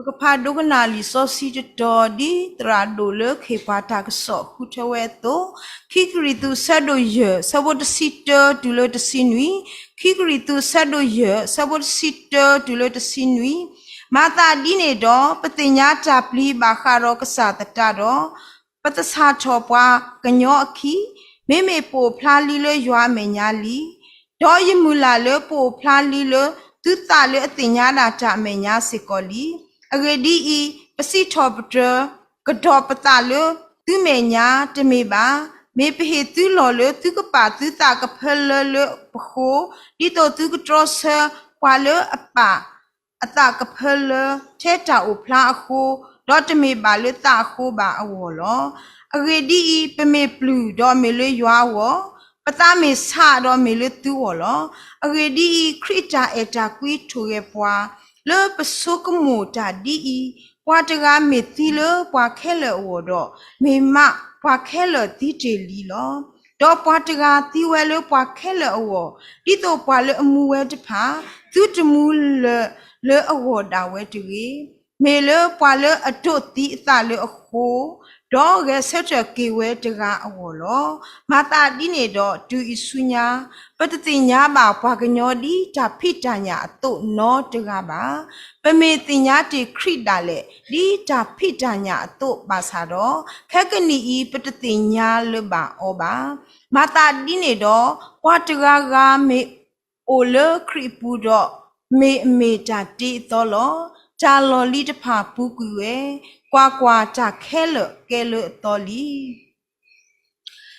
ကဖးဒိကနၣ်လံာ်စီဆှံတတီၤ ဒ်သရၣ်ဒိၣ်လၢခ့ၣ်ပှၤတၢ်ကစီၣ်ဃုထၢဝဲအသိး, ခံကရံၣ်သူး ဆၢဒိၣ်ယဲၢ် ဆၢဖိတဆံတၢတုၤလၢတဆံနွံ, ခံကရံၣ်သူး ဆၢဒိၣ်ယဲၢ် ဆၢဖိတဆံတၢတုၤလၢတဆံနွံ, မၤသးဒ်န့ၣ်ဒီး ပသ့ၣ်ညါတၢ်ပျံၤဘၣ်ဃးဒီးကစၢ်သတးဒီး ပသဆၣ်ထီၣ်ပှၤကညီအခံ, မ့မ့ၢ်ပအိၣ်ဖျါလံလၢယွၤအမဲာ်ညါလံ. ဒီးယမုၢ်လၢ်လၢပအိၣ်ဖျါလံလၢသုသးလၢအသ့ၣ်ညါဒၣ်တၢ်အမဲာ်ညါစ့ၢ်ကီးလံ. အဂ့ၢ်ဒ်အံၤ, ပစံးထီၣ်ပတြၢၤကဒီးပသးလၢသုမဲာ်ညါတမ့ၢ်ဘၣ်. မ့ၢ်ပဟ့ၣ်သုလီၢ်လၢသုကပာ်သုသးကဖၢလၢလၢပဃိ, ဒ်သိးသုကတြီဆၢပှၤလၢအပာ် အသးကဖၢလၢထဲတၢ်အိၣ်ဖျါအဃိ, ဒီးတမ့ၢ်ဘၣ်လၢသးအဃိဘၣ်အဂီၢ်လီၤ. အဂ့ၢ်ဒ်အံၤ, ပမ့ၢ်ပျုၢ်ဒီးမ့ၢ်လၢယွၤအဂီၢ်, ပသးမ့ၢ်ဆးဒီးမ့ၢ်လၢသုဂီၢ်လီၤ. အဂ့ၢ်ဒ်အံၤ, ခရံာ်တၢ်အဲၣ်တၢ်ကွံထိၣ်ဂဲၤပှၤ, လၢပဆိကမိၣ်တၢ်ဒ်အံၤ, ပှၤတဂၤမ့ၢ်သံလၢပှၤခဲလၢာ်အဂီၢ်ဒီး, မ့ၢ်မးပှၤခဲလၢာ်သံတ့ၢ်လံလီၤ. ဒီးပှၤတဂၤသံဝဲလၢပှၤခဲလၢာ်အဂီၢ်, ဒ်သိးပှၤလၢအမူဝဲတဖၣ်, သုတမူလၢၤလၢအဂီၢ်ဒၣ်ဝဲတဂ့ၤ. မ့ၢ်လၢပှၤလၢအဒိးသံအသးလၢအဃိ, ဒီးဂဲၤဆၢထၢၣ်က့ၤဝဲတဂၤအဂီၢ်လီၤ. မၤသးဒ်န့ၣ်ဒီးတုၤအံၤဆူညါ, ပတသ့ၣ်ညါဘၣ်ပှၤကညီဒ်တၢ်ဖံးတၢ်ညၣ်အသိးနီတဂၤဘၣ်. ပမ့ၢ်သ့ၣ်ညါတ့ၢ်ခရံာ်ဒၣ်လဲာ် ဒ်တၢ်ဖံးတၢ်ညၣ်အသိးဘၣ်ဆၣ်ဒီး, ခဲကနံၣ်အံၤပတသ့ၣ်ညါလၢၤဘၣ်အီၤဘၣ်. မၤသးဒ်န့ၣ်ဒီး, ပှၤတဂၤဂၤမ့ၢ်အိၣ်လၢခရံာ်အပူၤဒီး, မ့ၢ်အမ့ၢ်တၢ်တ့အသီလီၤ. တၢ်လီၢ်လံၤတဖၣ်ပူၤကွံာ်ဝဲ, ကွၢ်ကွၢ်, တၢ်ခဲလၢာ်ကဲလၢအသီလံ.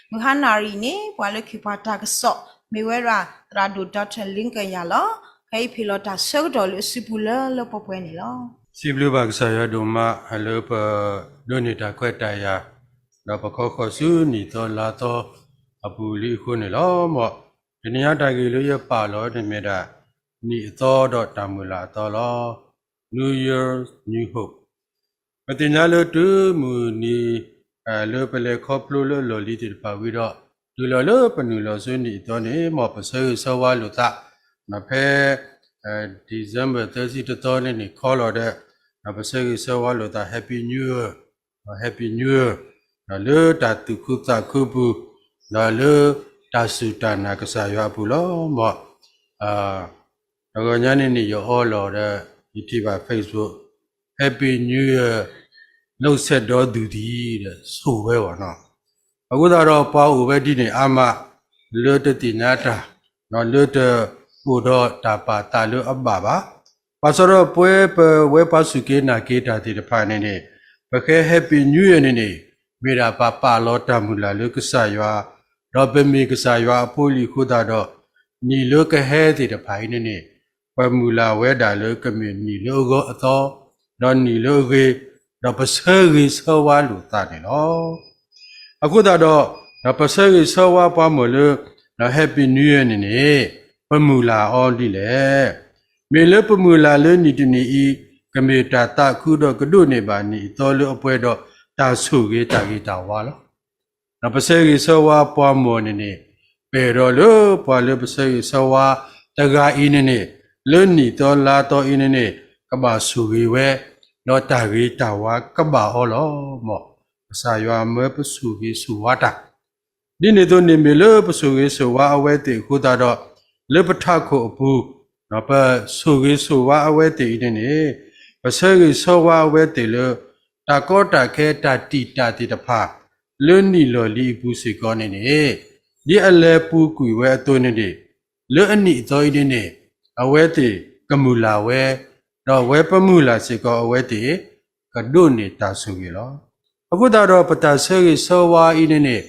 မုၢ်ဟါနၣ်ရံၣ်န့ၣ် ပှၤလၢခ့ၣ်ပှၤတၢ်ကစီၣ် မ့ၢ်ဝဲဒၣ် သရၣ်ဒိၣ် Doctor Lincoln Young လီၤ. ခဲအံၤဖ့ၣ်လီၤတၢ်ဆၢကတီၢ်လၢအစုပူၤလၢလၢပှဲၤပှဲၤန့ၣ်လီၤ. စံးဘျုးဘၣ်ကစၢ်ယွၤဒိၣ်မးလၢပဒိးန့ၢ်တၢ်ခွဲးတၢ်ယာ်, ဒီးပခီဃီၤဆူနံၣ်သီလါသီအပူၤလံအဃိန့ၣ်လီၤ. မ်တနံၤအံၤတၢ်ဂ့ၢ်လၢယပာ်လီၤန့ၣ်မ့ၢ်ဒၣ် နံၣ်အသီဒီးတၢ်မုၢ်လၢ်အသီလီၤ. New Year, New Hope. ပသ့ၣ်ညါလၢတုၤမုၢ်နံၤ လၢပလဲၤခီဖျိလၢအလီၢ်လံၤသ့ၣ်တဖၣ်ဝံၤဒီး, တုၤလီၤလၢပနုာ်လီၤဆူနံၣ်အသီန့ၣ် မ်ပဆၢဂ့ၤဆၢဝါလိာ်သး, ဖဲ December သၢဆံတသီန့ၣ်န့ၣ် ခီလီၤဒီး ပဆၢဂ့ၤဆၢဝါလိာ်သး Happy New Year, Happy New Year, လၢတၢ်သူၣ်ခုသးခုပူၤ, ဒီးလၢတၢ်စူၢ်တၢ်နာ်ကစၢ်ယွၤအပူၤလီၤ. မ်တဂီၤညါန့ၣ်န့ၣ် ယအီလီၤဒီး ယထံၣ်ဘၣ် Facebook, Happy New Year, နှုတ်ဆက်တော်သူသည် ဒီးဆိၣ်ဝဲအီၤနီၤ. အဃိသတးဒီးပှၤအိၣ်ဝဲဒ်န့ၣ်အါမး လၢတသ့ၣ်ညါတၢ်, လၢတအိၣ်ဒီးတၢ်ပာ်သးလၢအဘၣ်ဘၣ်. ဘၣ်ဆၣ်ဒီးပဝဲပဝဲပှၤစူၢ်က့ၤနာ်က့ၤတၢ်သ့ၣ်တဖၣ်န့ၣ်န့ၣ်, ပဃဲ Happy New Year န့ၣ်န့ၣ်, မ့ၢ်ဒၣ်ပပာ်လီၤတၢ်မုၢ်လၢ်လၢကစၢ်ယွၤ, ဒီးပမ့ၢ်ကစၢ်ယွၤအဖိလံအဃိသတးဒီး, နံၣ်လၢကဟဲသ့ၣ်တဖၣ်အံၤန့ၣ်န့ၣ်, ပမုၢ်လၢ်ဝဲဒၣ်လၢကမ့ၢ်နံၣ်လၢအဂၢအသီ, ဒီးနံၣ်လၢအဂ့ၤ, ဒီးပဆၢဂ့ၤဆၢဝါလိာ်သးန့ၣ်လီၤ. အဃိသတးဒီး, ဒီးပဆၢဂ့ၤဆၢဝါပှၤမုၢ်လၢ Happy New Year န့ၣ်န့ၣ်, ပမုၢ်လၢ်အီၤဒ်လဲၣ်. မ့ၢ်လၢပမုၢ်လၢ်လၢနံၣ်တနံၣ်အံၤ, ကမ့ၢ်တၢ်သးခုဒီးကဒိးန့ၢ်ဘၣ်နံၣ်အသီလၢအပှဲၤဒီးတၢ်ဆိၣ်ဂ့ၤတၢ်ဂ့ၤတၢ်ဝါလီၤ. ဒီးပဆၢဂ့ၤဆၢဝါပှၤမုၢ်န့ၣ်န့ၣ်, ပအဲၣ်ဒိးလၢပှၤလၢပဆၢဂ့ၤဆၢဝါတဂၤအံၤန့ၣ်န့ၣ်, လၢနံၣ်သီလါသီအံၤန့ၣ်န့ၣ်, ကဘၣ်ဆိၣ်ဂ့ၤဝဲ, ဒီးတၢ်ဂ့ၤတၢ်ဝါကဘၣ်အီၤလီၤ. မ်ကစၢ်ယွၤမၢပဆိၣ်ဂ့ၤဆိၣ်ဝါတၢ် ဒ်န့ၣ်အသိးန့ၣ်မ့ၢ်လၢပဆိၣ်ဂ့ၤဆိၣ်ဝါအဝဲသ့ၣ်အဃိသတးဒီး, လၢပထးခိၣ်အပူၤ, ပဆိၣ်ဂ့ၤဆိၣ်ဝါအဝဲသ့ၣ်အံၤန့ၣ်န့ၣ်, ပဆၢဂ့ၤဆၢဝါအဝဲသ့ၣ်လၢ တၢ်ကီတၢ်ခဲတၢ်တံာ်တာ်သ့ၣ်တဖၣ်, လၢနံၣ်လီၢ်လံၤအပူၤစ့ၢ်ကီးန့ၣ်န့ၣ်, ဒ်အလဲၤပူၤကွံာ်ဝဲအသိးန့ၣ်န့ၣ်, လၢအနံၣ်အသီအံၤန့ၣ်န့ၣ်, အဝဲသ့ၣ်ကမုၢ်လၢ်ဝဲ, ဒီးအဝဲပမုၢ်လၢ်စ့ၢ်ကီးအဝဲသ့ၣ်, ကဒိးန့ၢ်တၢ်ဆိၣ်ဂ့ၤလီၤ. အဃိသတးဒီးပတၢ်ဆၢဂ့ၤဆၢဝါအံၤန့ၣ်န့ၣ်,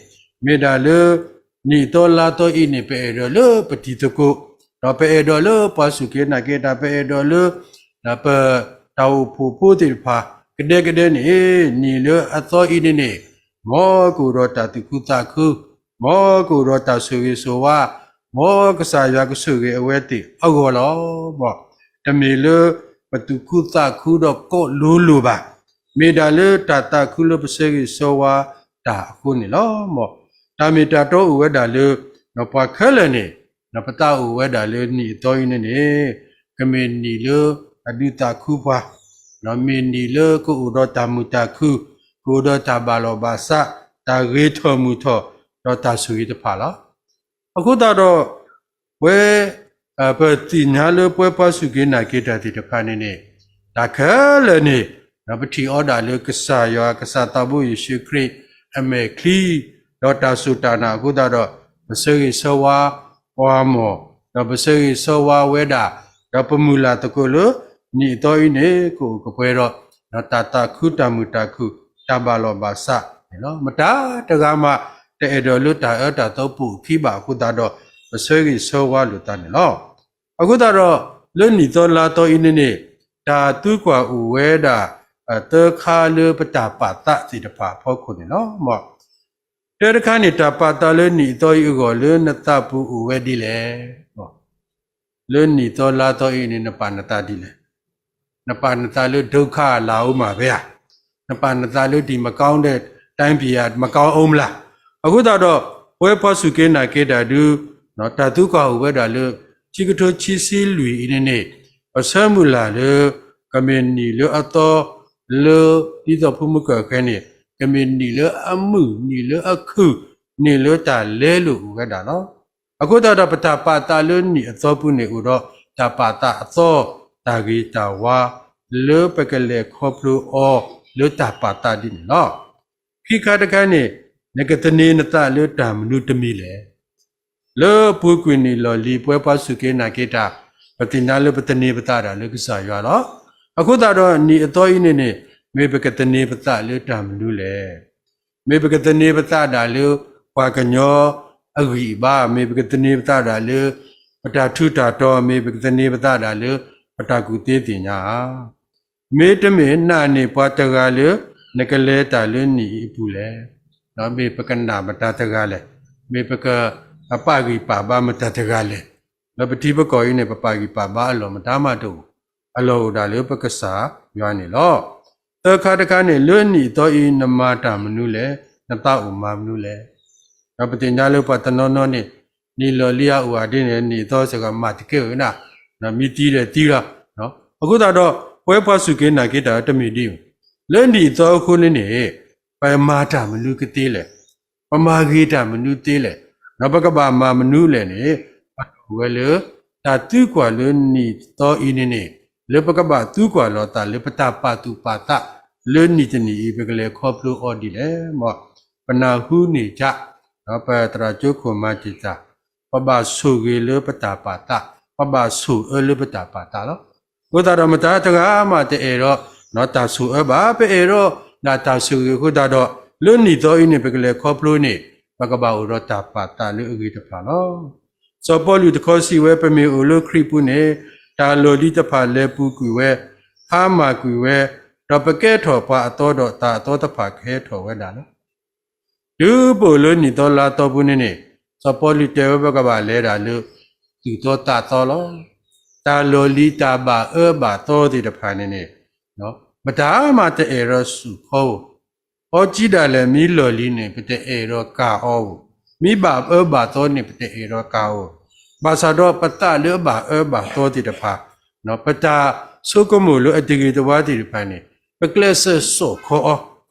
မ့ၢ်ဒၣ်လၢ နံၣ်သီလါသီအံၤန့ၣ် ပအဲၣ်ဒိးလၢပတံၤသကိး, ဒီးပအဲၣ်ဒိးလၢပှၤစူၢ်က့ၤနာ်က့ၤတၢ်, ပအဲၣ်ဒိးလၢ ပတၢ်အိၣ်ဖှိၣ်ဖိသ့ၣ်တဖၣ်, ကဒဲကဒဲန့ၣ်, နံၣ်လၢအသီအံၤန့ၣ်န့ၣ်, မ်ကအိၣ်ဒီးတၢ်သူၣ်ခုသးခု, မ်ကအိၣ်ဒီးတၢ်ဆိၣ်ဂ့ၤဆိၣ်ဝါ, မ်ကစၢ်ယွၤကဆိၣ်ဂ့ၤအဝဲသ့ၣ်အဂီၢ်လီၤ. မ်တမ့ၢ်လၢပသူၣ်ခုသးခုဒီးကိးလိၤလိၤဘၣ်. မ့ၢ်ဒၣ်လၢတၢ်သးခုလၢပဆၢဂ့ၤဆၢဝါတၢ်အဃိန့ၣ်လီၤ. မ်တၢ်မ့ၢ်တၢ်တီအိၣ်ဝဲဒၣ်လၢ ပှၤခဲလၢာ်န့ၣ်, ပသးအိၣ်ဝဲဒၣ်လၢနံၣ်အသီအံၤန့ၣ်န့ၣ်, ကမ့ၢ်နံၣ်လၢအဒုးသးခုပှၤ, မ့ၢ်နံၣ်လၢကအိၣ်ဒီးတၢ်မုာ်တၢ်ခုၣ်, ကအိၣ်ဒီးတၢ်ဘၣ်လီၢ်ဘၣ်စး, တၢ်ဂ့ၤထီၣ်မုာ်ထီၣ်, ဒီးတၢ်ဆိၣ်ဂ့ၤတဖၣ်လီၤ. အဃိသတးဒီး ပဝဲ ပသ့ၣ်ညါလၢပဝဲပှၤစူၢ်က့ၤနာ်က့ၤတၢ်သ့ၣ်တဖၣ်န့ၣ်န့ၣ် တၢ်ခဲလၢာ်န့ၣ် ပထံၣ်အီၤဒၣ်လၢကစၢ်ယွၤ ကစၢ်သးဘိယ့ၣ်ၡူးခရံာ် အမဲာ်ချံ, ဒီးတၢ်စူၢ်တၢ်နာ်အဃိသတးဒီး ပဆၢဂ့ၤဆၢဝါပှၤမီၢ်, ဒီးပဆၢဂ့ၤဆၢဝါဝဲဒၣ်, ဒီးပမုၢ်လၢ်သကိးလၢ နံၣ်အသီအံၤန့ၣ် ကအိၣ်ကပှဲၤဒီး တၢ်သးခု တၢ်မုာ်တၢ်ခုၣ် တၢ်ဘၣ်လီၢ်ဘၣ်စးန့ၣ်လီၤ. မတၤတဂၤမး တအဲၣ်ဒိးလၢတၢ်အၢတၢ်သီပိာ်အခံဘၣ်အဃိသတးဒီး ပဆၢဂ့ၤဆၢဝါလိာ်သးန့ၣ်လီၤ. အဃိသတးဒီး လၢနံၣ်သီလါသီအံၤန့ၣ်န့ၣ် တၢ်သံကွၢ်အိၣ်ဝဲဒၣ် သၢခါလၢပတၢ်ပာ်သးသ့ၣ်တဖၣ်အဖီခိၣ်န့ၣ်လီၤ. တၢတခါန့ၣ် တၢ်ပာ်သးလၢနံၣ်အသီအံၤအဂီၢ် လၢနသးပူၤအိၣ်ဝဲဒ်လဲၣ်. လၢနံၣ်သီလါသီအံၤန့ၣ် နပာ်နသးဒ်လဲၣ်. နပာ်နသးလၢ ဒုက္ခ လာဦးမှာပဲဧါ. နပာ်နသးလၢ ဒီမကောင်းတဲ့တိုင်းပြည်က မကောင်းဦးမလား. အဃိသတးဒီး ပဝဲပှၤစူၢ်က့ၤနာ်က့ၤတၢ်ဒု တၢ်သံကွၢ်အိၣ်ဝဲဒၣ်လၢ ခံကထိခံဆံလွံၢ်အံၤန့ၣ်န့ၣ် ပဆၢမုၢ်လၢ်လၢ ကမ့ၢ်နံၣ်လၢအသီ လၢဒ်သိးဖိမုၢ်ကၢၢ်ဃဲန့ၣ် ကမ့ၢ်နံၣ်လၢအမုာ် နံၣ်လၢအခုၣ် နံၣ်လၢတၢ်လဲလိာ်အိၣ်ဝဲဒၣ်လီၤ. အဃိသတးဒီး ပတၢ်ပာ်သးလၢနံၣ်အသီပူၤန့ၣ် အိၣ်ဒီးတၢ်ပာ်သးအသီ တၢ်ဂ့ၤတၢ်ဝါ လၢပကလဲၤခီဖျိအီၤ လၢတၢ်ပာ်သးဒ်န့ၣ်လီၤ. ခံခါတခါန့ၣ် နကသန့ၤနသးလၢတၢ်မနုၤတမံၤလဲၣ်. လၢပူၤကွံာ်နံၣ်လီၢ်လံၤ ပဝဲပှၤစူၢ်က့ၤနာ်က့ၤတၢ် ပသ့ၣ်ညါလၢပသန့ၤပသးဒၣ်လၢကစၢ်ယွၤလီၤ. အဃိသတးဒီး နံၣ်အသီအံၤန့ၣ်န့ၣ် မ့ၢ်ပကသန့ၤပသးလၢတၢ်မနုၤလဲၣ်. မ့ၢ်ပကသန့ၤပသးဒၣ်လၢ ပှၤကညီအဂံၢ်အဘါ, မ့ၢ်ပကသန့ၤပသးဒၣ်လၢ ပတၢ်ထူးတၢ်တီၤ, မ့ၢ်ပကသန့ၤပသးဒၣ်လၢ ပတၢ်ကူၣ်သ့သ့ၣ်ညါဧါ. မ့တမ့ၢ် နာ်န့ၢ်ပှၤတဂၤလၢ နကလဲၤတၢ်လၢနံၣ်အံၤအပူၤလဲၣ်. မ့ၢ်ပကနာ်မတၤတဂၤလဲၣ်. မ့ၢ်ပကပာ်ဂံၢ်ပာ်ဘါမတၤတဂၤလဲၣ်. လၢပထံပကီၢ်အံၤန့ၣ် ပပာ်ဂံၢ်ပာ်ဘါအလီၢ်မတၤမးတအိၣ်, အလီၢ်အိၣ်ဒၣ်လၢပကစၢ်ယွၤန့ၣ်လီၤ. သၢခါတခါန့ၣ် လၢနံၣ်အသီအံၤ နမၤတၢ်မနုၤလဲၣ်, နသးအိၣ်မၤမနုၤလဲၣ်. ဒီးပသ့ၣ်ညါလၢပှၤတနီၤနီၤန့ၣ် နံၣ်လီၢ်လံၤအအိၣ်အဒ်န့ၣ် နံၣ်အသီစ့ၢ်ကီးမၤတကဲဝဲဒၣ်, မ့ၢ်သံဒီးသံလီၤ. အဃိသတးဒီး ပဝဲပှၤစူၢ်က့ၤနာ်က့ၤတၢ်တမ့ၢ်ဒ်အံၤ, လၢနံၣ်အသီအဃိန့ၣ်န့ၣ် ပမၤတၢ်မနုၤကသ့လဲၣ်. ပမၤဂ့ၤတၢ်မနုၤသ့လဲၣ်. ဒီးပကဘၣ်မၤမနုၤလဲၣ်န့ၣ် ပအိၣ်ဝဲလၢ တၢ်သံကွၢ်လၢနံၣ်သီအံၤန့ၣ်န့ၣ် လၢပကဘၣ်သံကွၢ်လိာ်သးလၢပတၢ်ပာ်သူၣ်ပာ်သး လၢနံၣ်တနံၣ်အံၤ ပကလဲၤခီဖျိအီၤဒ်လဲၣ်. ပနၢ်ဟူန့ၢ်ကၠး ဒီးပသရၣ်ကၠိခိၣ်မၤတံာ်တာ်, ပဘၣ်ဆိၣ်ဂ့ၤလၢပတၢ်ပာ်သး, ပဘၣ်ဆိၣ်အၢလၢပတၢ်ပာ်သးလီၤ. အဃိသတးဒီးမတၤတဂၤမးတအဲၣ်ဒိး တၢ်ဆိၣ်အၢဘၣ်, ပအဲၣ်ဒိးဒၣ်တၢ်ဆိၣ်ဂ့ၤအဃိသတးဒီး လၢနံၣ်သီအံၤန့ၣ် ပကလဲၤခီဖျိန့ၣ် ပကဘၣ်အိၣ်ဒီးတၢ်ပာ်သးလၢအဂ့ၤတဖၣ်လီၤ. စီၤပီလူးတခီစံးဝဲ ပမ့ၢ်အိၣ်လၢခရံာ်ပူၤန့ၣ် တၢ်လီၢ်လံၤတဖၣ်လဲၤပူၤကွံာ်ဝဲ, ဟါမၢ်ကွံာ်ဝဲ, ဒီးပကဲထီၣ်ပှၤအသီဒီးတၢ်အသီတဖၣ်ကဟဲထီၣ်ဝဲဒၣ်လီၤ. တုၤပအိၣ်လၢနံၣ်သီလါသီပူၤန့ၣ်န့ၣ် စီၤပီလူးတဲဝဲပကဘၣ်လဲၤဒၣ်လၢ သူၣ်သီသးသီလီၤ. တၢ်လီၢ်လံၤတၢ်ဘၣ်အၢဘၣ်သီသ့ၣ်တဖၣ်န့ၣ်န့ၣ် မတၤမးတအဲၣ်ဒိးဆူၣ်ခီဧိၤ, အီကံဒၣ်လဲာ်မ့ၢ်လီၢ်လံၤန့ၣ် ပတအဲၣ်ဒိးကၤအီၤဧိၤ, မ့ၢ်ဘၣ်အၢဘၣ်သီန့ၣ် ပတအဲၣ်ဒိးကၤအီၤဧိၤ, ဘၣ်ဆၣ်ဒီးပသးလၢအဘၣ်အၢဘၣ်သီသ့ၣ်တဖၣ်, ပတၢ်ဆိကမိၣ်လၢအတဂ့ၤတဝါသ့ၣ်တဖၣ်န့ၣ် ပကျဲးစၢးစိာ်ခီအီၤ,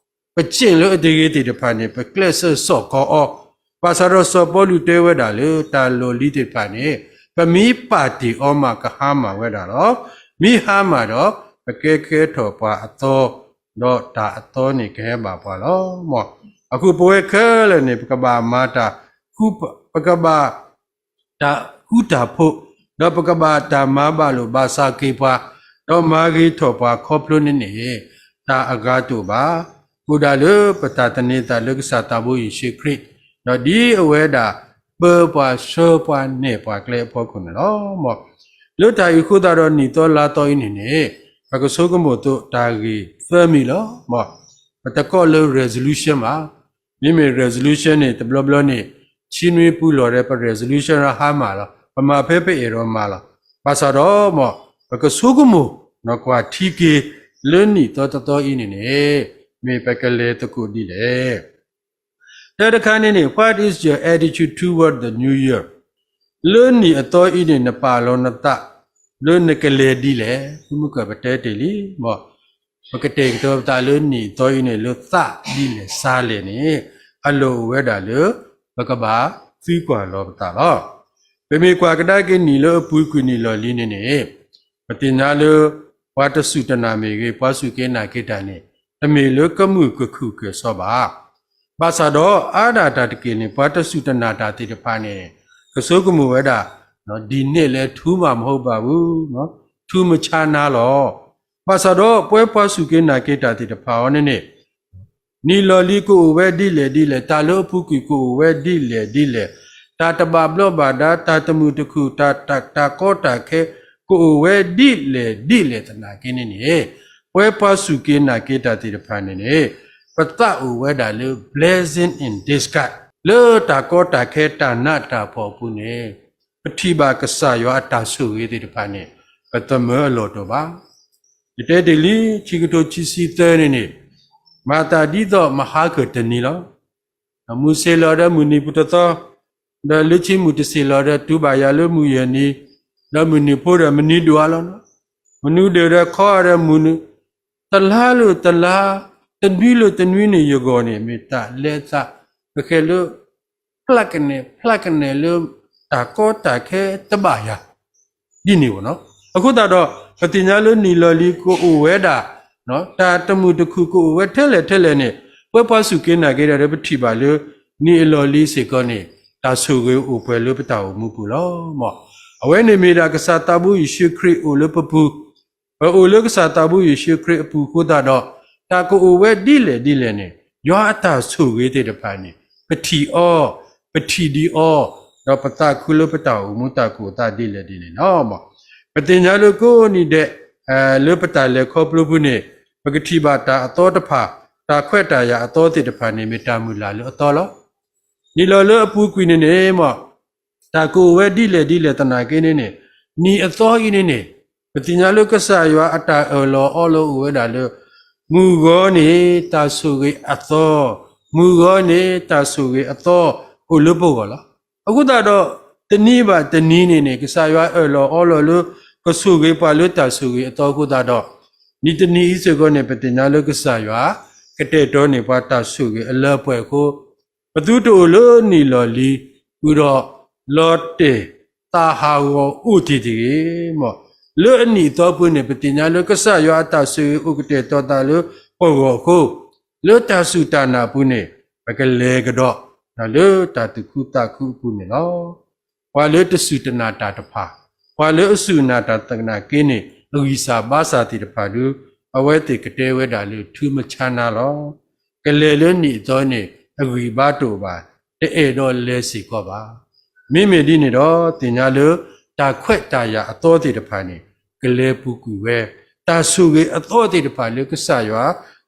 ပကျင့်လၢအတဂ့ၤသ့ၣ်တဖၣ်န့ၣ် ပကျဲးစၢးစိာ်ခီအီၤ, ဘၣ်ဆၣ်ဒီးစီၤပီလူးတဲဝဲဒၣ်လၢတၢ်လီၢ်လံၤသ့ၣ်တဖၣ်န့ၣ် ပမ့ၢ်ပာ်တ့ၢ်အီၤမးကဟါမၢ်ဝဲဒၣ်လီၤ. မ့ၢ်ဟါမၢ်ဒီး ပကဲကဲထီၣ်ပှၤအသီ, ဒီးတၢ်အသီန့ၣ်ကဟဲဘၣ်ပှၤလီၤ. အဃိပဝဲခဲလၢာ်န့ၣ် ပကဘၣ်မၤတၢ်, ပကဘၣ် တၢ်ဃူတၢ်ဖိး, ဒီးပကဘၣ်တၢ်မၤဘၣ်လိာ်ဘၣ်စးက့ၤပှၤ, ဒီးမၤဂ့ၤထီၣ်ပှၤခီဖျိန့ၣ်န့ၣ် တၢ်အဂၤတအိၣ်ဘၣ်. အိၣ်ဒၣ်လၢပတၢ်သန့ၤသးလၢကစၢ်သးဘိယ့ၣ်ၡူးခရံာ်, ဒီးဒ်အဝဲဒၣ် ပၢပှၤဆှၢပှၤနဲၣ်ပှၤကျဲအဖီခိၣ်န့ၣ်လီၤ. လၢတၢ်အံၤအဃိသတးဒီးနံၣ်သီလါသီအံၤန့ၣ်န့ၣ် ပကဆိကမိၣ်သိးတၢ်ဂ့ၢ်သၢမံၤလီၤ. ပတကိးလၢ resolution ဘၣ်. မ့မ့ၢ် resolution န့ၣ် တဘျီဘျီန့ၣ် ဆံနွံပူၤလီၢ်ဒီး ပ resolution ဟါမၢ်လီၤ. ပမၤဖဲပအဲၣ်ဒိးမၤလီၤ. ဘၣ်ဆၣ်ဒီး ပကဆိကမိၣ်ကွၢ်ထံက့ၤ လၢနံၣ်သီတသီအံၤန့ၣ်န့ၣ် မ့ၢ်ပကလဲၤသကိးဒ်လဲၣ်. တၢတခါန့ၣ်န့ၣ် what is your attitude toward the new year? လၢနံၣ်အသီအံၤန့ၣ် နပာ်လီၤနသး လၢနကလဲၤဒ်လဲၣ်. မုၢ်ကၢၢ်ပတဲတ့ၢ်လံ မ့ၢ် ပကတဲာ်ကတီၤပသးလၢနံၣ်အသီအံၤန့ၣ် လၢသးဒ်လဲၣ်စၢ်လဲၣ်န့ၣ် အလီၢ်အိၣ်ဝဲဒၣ်လၢ ပကဘၣ်သံကွၢ်လီၤပသးလီၤ. ပမ့ၢ်ကွၢ်ကဒါက့ၤနံၣ်လၢအပူၤကွံာ်နံၣ်လီၢ်လံၤန့ၣ်န့ၣ် ပသ့ၣ်ညါလၢ ပှၤတစူၢ်တနာ်မ့ၢ်ဂ့ၤ, ပှၤစူၢ်က့ၤနာ်က့ၤတၢ်န့ၣ် တမ့ၢ်လၢကမုာ်ကခုၣ်ကစီၤဘၣ်. ဘၣ်ဆၣ်ဒီး အါဒၣ်တၢ်တက့ၢ်န့ၣ် ပှၤတစူၢ်တနာ်တၢ်သ့ၣ်တဖၣ်န့ၣ် ကဆိကမိၣ်ဝဲဒၣ် ဒီးန့ၣ်လဲၤထူမးမဟိဘၣ်ဘူး, ထူမဆါနၤလီၤ. ဘၣ်ဆၣ်ဒီး ပှၤပှၤစူၢ်က့ၤနာ်က့ၤတၢ်သ့ၣ်တဖၣ်အံၤန့ၣ်န့ၣ် နံၣ်လီၢ်လံၤကအိၣ်ဝဲဒ်လဲၣ်ဒ်လဲၣ်, တၢ်လၢအပူၤကွံာ်ကအိၣ်ဝဲဒ်လဲၣ်ဒ်လဲၣ်, တၢ်တဘၣ်ဘျီးဘၣ်ဒါ, တၢ်တမုာ်တခုၣ်, တၢ်ကီတၢ်ခဲ ကအိၣ်ဝဲဒ်လဲၣ်ဒ်လဲၣ်သနာ်က့န့ၣ်န့ၣ်, ပှၤပှၤစူၢ်က့ၤနာ်က့ၤတၢ်သ့ၣ်တဖၣ်န့ၣ်န့ၣ် ပသးအိၣ်ဝဲဒၣ်လၢ blessing in disguise လၢတၢ်ကီတၢ်ခဲတၢ်နးတၢ်ဖှီၣ်အပူၤန့ၣ် ပထံၣ်ဘၣ်ကစၢ်ယွၤအတၢ်ဆိၣ်ဂ့ၤသ့ၣ်တဖၣ်န့ၣ် ပသမၢအလီၢ်တအိၣ်ဘၣ်. ယတဲတ့ၢ်လံ ခံကထိခံဆံသၢန့ၣ်န့ၣ် မၤသးဒ်သိးမဟါကတနံၤလီၤ. မုၢ်ဆ့ၣ်လီၤဒီးမုၢ်နံၤပူၤတသီ, ဒီးလၢခံမုၢ်တဆ့ၣ်လီၤဒီးတူၢ်ဘၣ်ယၤလၢမုၢ်ယဲၢ်နံၤ, ဒီးမုၢ်နံၤဖိဒီးမနံၤဒိၣ်အါလီၤ. မနုၤဒိၣ်ဒီးခီဒီးမုၢ်နံၤ, တလါလၢတလါ, တနွံလၢတနွံန့ၣ် ယဂီၢ်န့ၣ် မ့ၢ်တၢ်လဲၤသး, ပဃဲလၢ ဖျးကနဲၣ် ဖျးကနဲၣ်လၢ တၢ်ကီတၢ်ခဲတဘၣ်ယၤ ဒ်န့ၣ်ဘၣ်နီၤ. အဃိသတးဒီး ပသ့ၣ်ညါလၢနံၣ်လီၢ်လံၤကအိၣ်ဝဲဒၣ် တၢ်တမုာ်တခုၣ်ကအိၣ်ဝဲထဲလဲၣ်ထဲလဲၣ်န့ၣ် ပှၤပှၤစူၢ်က့ၤနာ်က့ၤတၢ်ဒီးပထံၣ်ဘၣ်လၢ နံၣ်အလီၢ်လံၤစ့ၢ်ကီးန့ၣ် တၢ်ဆိၣ်ဂ့ၤအိၣ်ပှဲၤလၢပတၢ်အိၣ်မူပူၤလီၤ. အဝဲန့ၣ်မ့ၢ်ဒၣ်ကစၢ်သးဘိယ့ၣ်ၡူးခရံာ်အိၣ်လၢပပူၤ ပအိၣ်လၢကစၢ်သးဘိယ့ၣ်ၡူးခရံာ်အပူၤအဃိသတးဒီး တၢ်ကအိၣ်ဝဲဒ်လဲၣ်ဒ်လဲၣ်န့ၣ် ယွၤအတၢ်ဆိၣ်ဂ့ၤသ့ၣ်တဖၣ်န့ၣ် ပထံၣ်အီၤ, ပထံၣ်ဒံးအီၤ, ဒီးပသးခုလၢပတၢ်အိၣ်မူတၢ်ကအိၣ်သးဒ်လဲၣ်ဒ်လဲၣ်လီၤ. ပသ့ၣ်ညါလၢကိးနံၤဒဲး လၢပတၢ်လဲၤခီဖျိပူၤန့ၣ် ပကထံၣ်ဘၣ်တၢ်အသီတဖၣ်, တၢ်ခွဲးတၢ်ယာ်အသီသ့ၣ်တဖၣ်န့ၣ် မ့ၢ်တၢ်မုၢ်လၢ်လၢအသီလီၤ. နံၣ်လီၢ်လၢအပူၤကွံာ်န့ၣ်န့ၣ် တၢ်ကအိၣ်ဝဲဒ်လဲၣ်ဒ်လဲၣ်သနာ်က့န့ၣ်န့ၣ်, နံၣ်အသီအံၤန့ၣ်န့ၣ် ပသ့ၣ်ညါလၢကစၢ်ယွၤအတၢ်အၢၣ်လီၤအီလီၤအိၣ်ဝဲဒၣ်လၢ မုၢ်ဂီၤန့ၣ်တၢ်ဆိၣ်ဂ့ၤအသီ, မုၢ်ဂီၤန့ၣ်တၢ်ဆိၣ်ဂ့ၤအသီအိၣ်လၢပဂီၢ်လီၤ. အဃိသတးဒီး တနံၤဘၣ်တနံၤန့ၣ်န့ၣ် ကစၢ်ယွၤအၢၣ်လီၤအီလီၤလၢ ကဆိၣ်ဂ့ၤပှၤလၢတၢ်ဆိၣ်ဂ့ၤအသီအဃိသတးဒီး နံၣ်တနံၤအံၤစ့ၢ်ကီးန့ၣ် ပသ့ၣ်ညါလၢကစၢ်ယွၤ ကတဲာ်ကတီၤန့ၢ်ပှၤတၢ်ဆိၣ်ဂ့ၤအလၢအပှဲၤအဃိ ပသုတအိၣ်လၢနံၣ်လီၢ်လံၤ ဃုာ်ဒီး လီၤတဲာ်သးဟးဂီၤအိၣ်တ့ၢ်တဂ့ၤ. မ်လၢအနံၣ်အသီပူၤန့ၣ် ပသ့ၣ်ညါလၢကစၢ်ယွၤအတၢ်ဆိၣ်ဂ့ၤအိၣ်ကတဲာ်ကတီၤသးလၢပဂီၢ်အဃိ လၢတၢ်စူၢ်တၢ်နာ်အပူၤန့ၣ် ပကလဲၤကဒီးလၢတၢ်သူၣ်ခုသးခုအပူၤန့ၣ်လီၤ. ပှၤလၢတစူၢ်တနာ်တၢ်တဖၣ်, ပှၤလၢအစူၢ်နာ်တၢ်သနာ်က့န့ၣ် အဂံၢ်စၢ်ဘါစၢ်သ့ၣ်တဖၣ်ဒု အဝဲသ့ၣ်ကတဲဝဲဒၣ်လၢ ထူမဆါနၤလီၤ. ကလဲၤလၢနံၣ်အသီန့ၣ် အဂံၢ်ဘါတအိၣ်ဘၣ်, တအဲၣ်ဒိးလဲၤစ့ၢ်ကီးဘၣ်. မ့မ့ၢ်ဒ်န့ၣ်ဒီး သ့ၣ်ညါလၢ တၢ်ခွဲးတၢ်ယာ်အသီသ့ၣ်တဖၣ်န့ၣ် ကလဲၤပူၤကွံာ်ဝဲ, တၢ်ဆိၣ်ဂ့ၤအသီသ့ၣ်တဖၣ်လၢကစၢ်ယွၤ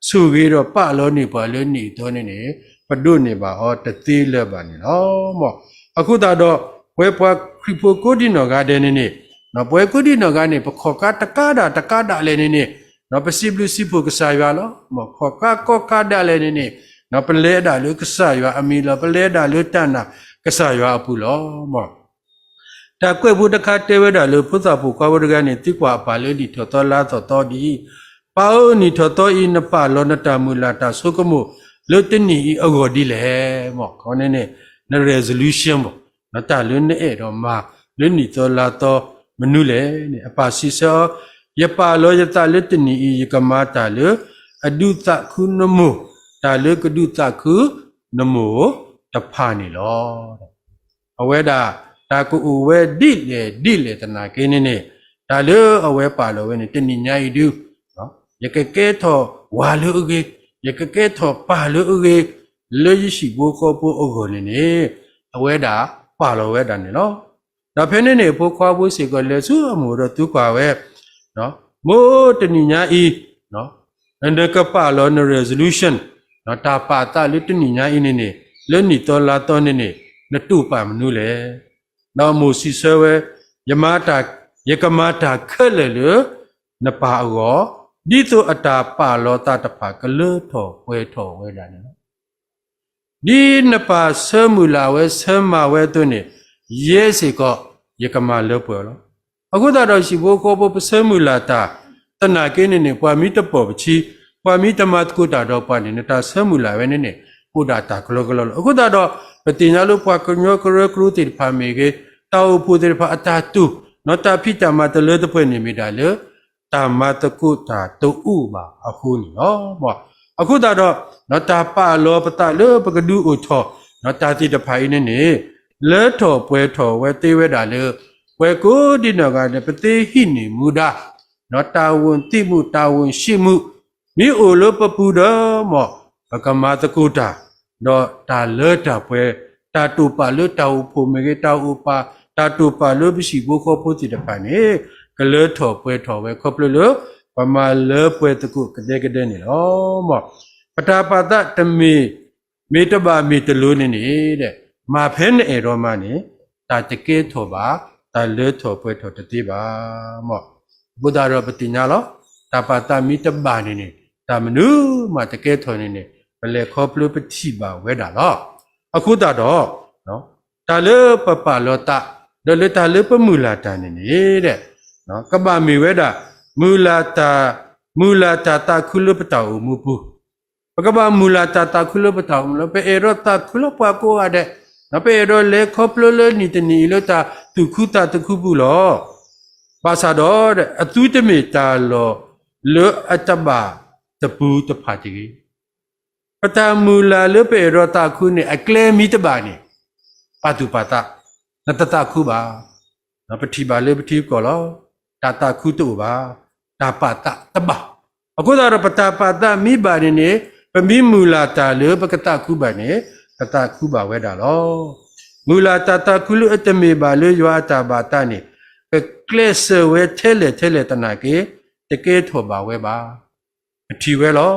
ဆိၣ်ဂ့ၤဒီးပာ်လီၤန့ၢ်ပှၤလၢနံၣ်အသီန့ၣ်န့ၣ် ပဒိးန့ၢ်ဘၣ်အီၤတသ့လၢၤဘၣ်န့ၣ်လီၤ. မ်အဃိသတးဒီး ပဝဲပှၤခရံာ်ဖိကိးဒံနီၢ်ဂၤဒဲးန့ၣ်န့ၣ် ပဝဲကိးဒံနီၢ်ဂၤန့ၣ် ပခီၣ်ခါတကးဒၣ်တကးဒၣ်လဲၣ်န့ၣ်န့ၣ် ပစံးဘျုးစံးဖှိၣ်ကစၢ်ယွၤလီၤ. မ်ခီၣ်ခါကီၢ်ခါဒၣ်လဲၣ်န့ၣ်န့ၣ် ပလဲၤဒၣ်လၢကစၢ်ယွၤအမံၤလီၤ. ပလဲၤဒၣ်လၢတၢ်နာ်ကစၢ်ယွၤအပူၤလီၤ. မ် တၢ်ကွဲးဖိတခါတဲဝဲဒၣ်လၢ ဖိသၣ်ပိာ်ခွါဖိတဂၤန့ၣ် သံကွၢ်အပၢ်လၢနံၣ်ထီၣ်သီလါထီၣ်သီဒ်အံၤ, ပၢ်ဧၢ နံၣ်ထီၣ်သီအံၤ နပာ်လီၤနတၢ်မုၢ်လၢ်တၢ်ဆိကမိၣ်လၢတနံၣ်အံၤအဂီၢ်ဒ်လဲၣ်. မ်ခီန့ၣ်န့ၣ် န resolution ဘၣ် နတၢ်လၢနအဲၣ်ဒိးမၤလၢနံၣ်သီလါသီမနုၤလဲၣ်န့ၣ် အပၢ်စံးဆၢအီၤ, ယပာ်လီၤယသးလၢတနံၣ်အံၤ ယကမၤတၢ်လၢအဒုးသးခုနမိၢ်, တၢ်လၢကဒုးသးခုနမိၢ်တဖၣ်န့ၣ်လီၤ. အဝဲဒၣ် တၢ်ကအိၣ်ဝဲဒ်လဲၣ်ဒ်လဲၣ်သနာ်က့န့ၣ်န့ၣ် တၢ်လၢအဝဲပာ်လီၤဝဲန့ၣ် တနံၤညါအံၤဒု ယကကဲထီၣ်ဝၤလၢအဂ့ၤ, ယကကဲထီၣ်ပၢ်လၢအဂ့ၤ, လၢယဟံၣ်ဖိဃီဖိအဂီၢ်န့ၣ်န့ၣ် အဝဲဒၣ်ပာ်လီၤဝဲဒၣ်န့ၣ်လီၤ. ဒီးဖဲန့ၣ်န့ၣ် အဖိခွါဖိစ့ၢ်ကီးလဲၤဆူအမိၢ်ဒီးသံကွၢ်ဝဲ, မိၢ်တနံၤညါအံၤ နကပာ်လီၤန resolution တၢ်ပာ်သးလၢတနံၤညါအံၤန့ၣ်န့ၣ် လၢနံၣ်သီလါသီန့ၣ်န့ၣ် နတိာ်ပာ်မနုၤလဲၣ်. ဒီးအမိၢ်စံးဆၢဝဲ, ယမၤတၢ်, ယကမၤတၢ်ခဲလၢာ်လၢနပၢ်အဂီၢ်, ဒ်သိးအတၢ်ပာ်လီၤသးတဖၣ်ကလၢထီၣ်ပှဲၤထီၣ်ဝဲဒၣ်န့ၣ်လီၤ. ဒ်နပၢ်ဆၢမုၢ်လၢ်ဝဲဆၢမၤဝဲအသိးန့ၣ်, ယဲစ့ၢ်ကီး ယကမၤလၢပှဲၤအီၤလီၤ. အဃိသတးဒီးဟံၣ်ဖိဃီဖိပဆၢမုၢ်လၢ်တၢ် သနာ်က့န့ၣ်န့ၣ် ပှၤမ့ၢ်တပိာ်ပထံ, ပှၤမ့ၢ်တမၤသကိးတၢ်ဒီးပှၤန့ၣ် နတၢ်ဆၢမုၢ်လၢ်ဝဲန့ၣ်န့ၣ် အိၣ်ဒၣ်တၢ်ကလီကလီလီၤ. အဃိသတးဒီး ပသ့ၣ်ညါလၢပှၤကညီကရၢကရိသ့ၣ်တဖၣ်မ့ၢ်ဂ့ၤ, တၢ်အိၣ်ဖှိၣ်သ့ၣ်တဖၣ်အတၢ်တိာ်, နီၢ်တၢ်ဖံးတၢ်မၤတလၢတပှဲၤန့ၣ်မ့ၢ်ဒၣ်လၢ တၢ်မၤသကိးတၢ်တအိၣ်ဘၣ်အဃိန့ၣ်လီၤ. အဃိသတးဒီး နီၢ်တၢ်ပာ်လီၤပသးလၢပကဒုးအိၣ်ထီၣ် နီၢ်တၢ်သ့ၣ်တဖၣ်အံၤန့ၣ်န့ၣ် လၢထီၣ်ပှဲၤထီၣ်ဝဲသ့ဝဲဒၣ်လၢ ပှၤကိးဒံနီၢ်ဂၤဒဲး ပသ့ဟံးန့ၢ်မူဒါ နီၢ်တၢ်ဝိၣ်သံၣ်မူ တၢ်ဝိၣ်ဆံးမူ မ့ၢ်အိၣ်လၢပပူၤဒီး မ်ပကမၤသကိးတၢ်, ဒီးတၢ်လၢတၢ်ပှဲၤ တၢ်တိာ်ပာ်လၢတၢ်အိၣ်ဖှိၣ်မ့ၢ်ဂ့ၤ, တၢ်အိၣ်ပာ်, တၢ်တိာ်ပာ်လၢပဟံၣ်ဖိဃီဖိသ့ၣ်တဖၣ်န့ၣ် ကလၢထီၣ်ပှဲၤထီၣ်ဝဲခီဖျိလၢ ပမၤလၢပှဲၤသကိးကဒဲကဒဲန့ၣ်လီၤ. ပတၢ်ပာ်သးတမ့ၢ် မ့ၢ်တဘၣ်မ့ၢ်တလိၤန့ၣ်န့ၣ် မၤဖဲနအဲၣ်ဒိးမၤန့ၣ် တၢ်တကဲထီၣ်ဘၣ်, တၢ်လၢထီၣ်ပှဲၤထီၣ်တသ့ဘၣ်. အဃိသတးဒီးပသ့ၣ်ညါလီၤ. တၢ်ပာ်သးမ့ၢ်တဘၣ်န့ၣ်န့ၣ် တၢ်မနုၤမးတကဲထီၣ်န့ၣ်န့ၣ် ပလဲၤခီဖျိပထံၣ်ဘၣ်ဝဲဒၣ်လီၤ. အဃိသတးဒီး တၢ်လၢပပာ်လီၤသး ဒီးလၢတၢ်လၢပမုၢ်လၢ်တၢ်န့ၣ်န့ၣ် ကဘၣ်မ့ၢ်ဝဲဒၣ် မုၢ်လၢ်တၢ်, မုၢ်လၢ်တၢ်သးခုလၢပတၢ်အိၣ်မူပူၤ, ပကဘၣ်မုၢ်လၢ်တၢ်သးခုလၢပတၢ်အိၣ်မူလီၤ. ပအဲၣ်ဒိးသးခုလၢပှၤကိးဂၤဒဲး, ပအဲၣ်ဒိးလဲၤခီဖျိလၢနံၣ်တနံၣ်အံၤလၢတၢ်သူၣ်ခုသးခုပူၤလီၤ. ဘၣ်ဆၣ်ဒီး အသုတမ့ၢ်တၢ်လီၢ်လၢအတဘၣ်တပူၤတဖၣ်တဂ့ၤ. ပတၢ်မုၢ်လၢ်လၢပအဲၣ်ဒိးသးခုန့ၣ် အကျဲမ့ၢ်တဘၣ်န့ၣ် ပာ်သူၣ်ပာ်သး, နတသးခုဘၣ်. ပထံၣ်ဘၣ်လၢပထံပကီၢ်လီၤ. တၢ်သးခုတအိၣ်ဘၣ်. တၢ်ပာ်သးတဘၣ်. အဃိသတးဒီး ပတၢ်ပာ်သးမ့ၢ်ဘၣ်န့ၣ်န့ၣ် ပမ့ၢ်မုၢ်လၢ်တၢ်လၢပကသးခုဘၣ်န့ၣ် ပသးခုဘၣ်ဝဲဒၣ်လီၤ. မုၢ်လၢ်တၢ်သးခုလၢအတမ့ၢ်ဘၣ်လၢယွၤအတၢ်ဘၣ်သးန့ၣ် ကကျဲးစၢးဝဲထဲလဲၣ်ထဲလဲၣ်သနာ်က့ တကဲထီၣ်ဘၣ်ဝဲဘၣ်. ပထံၣ်ဝဲလီၤ.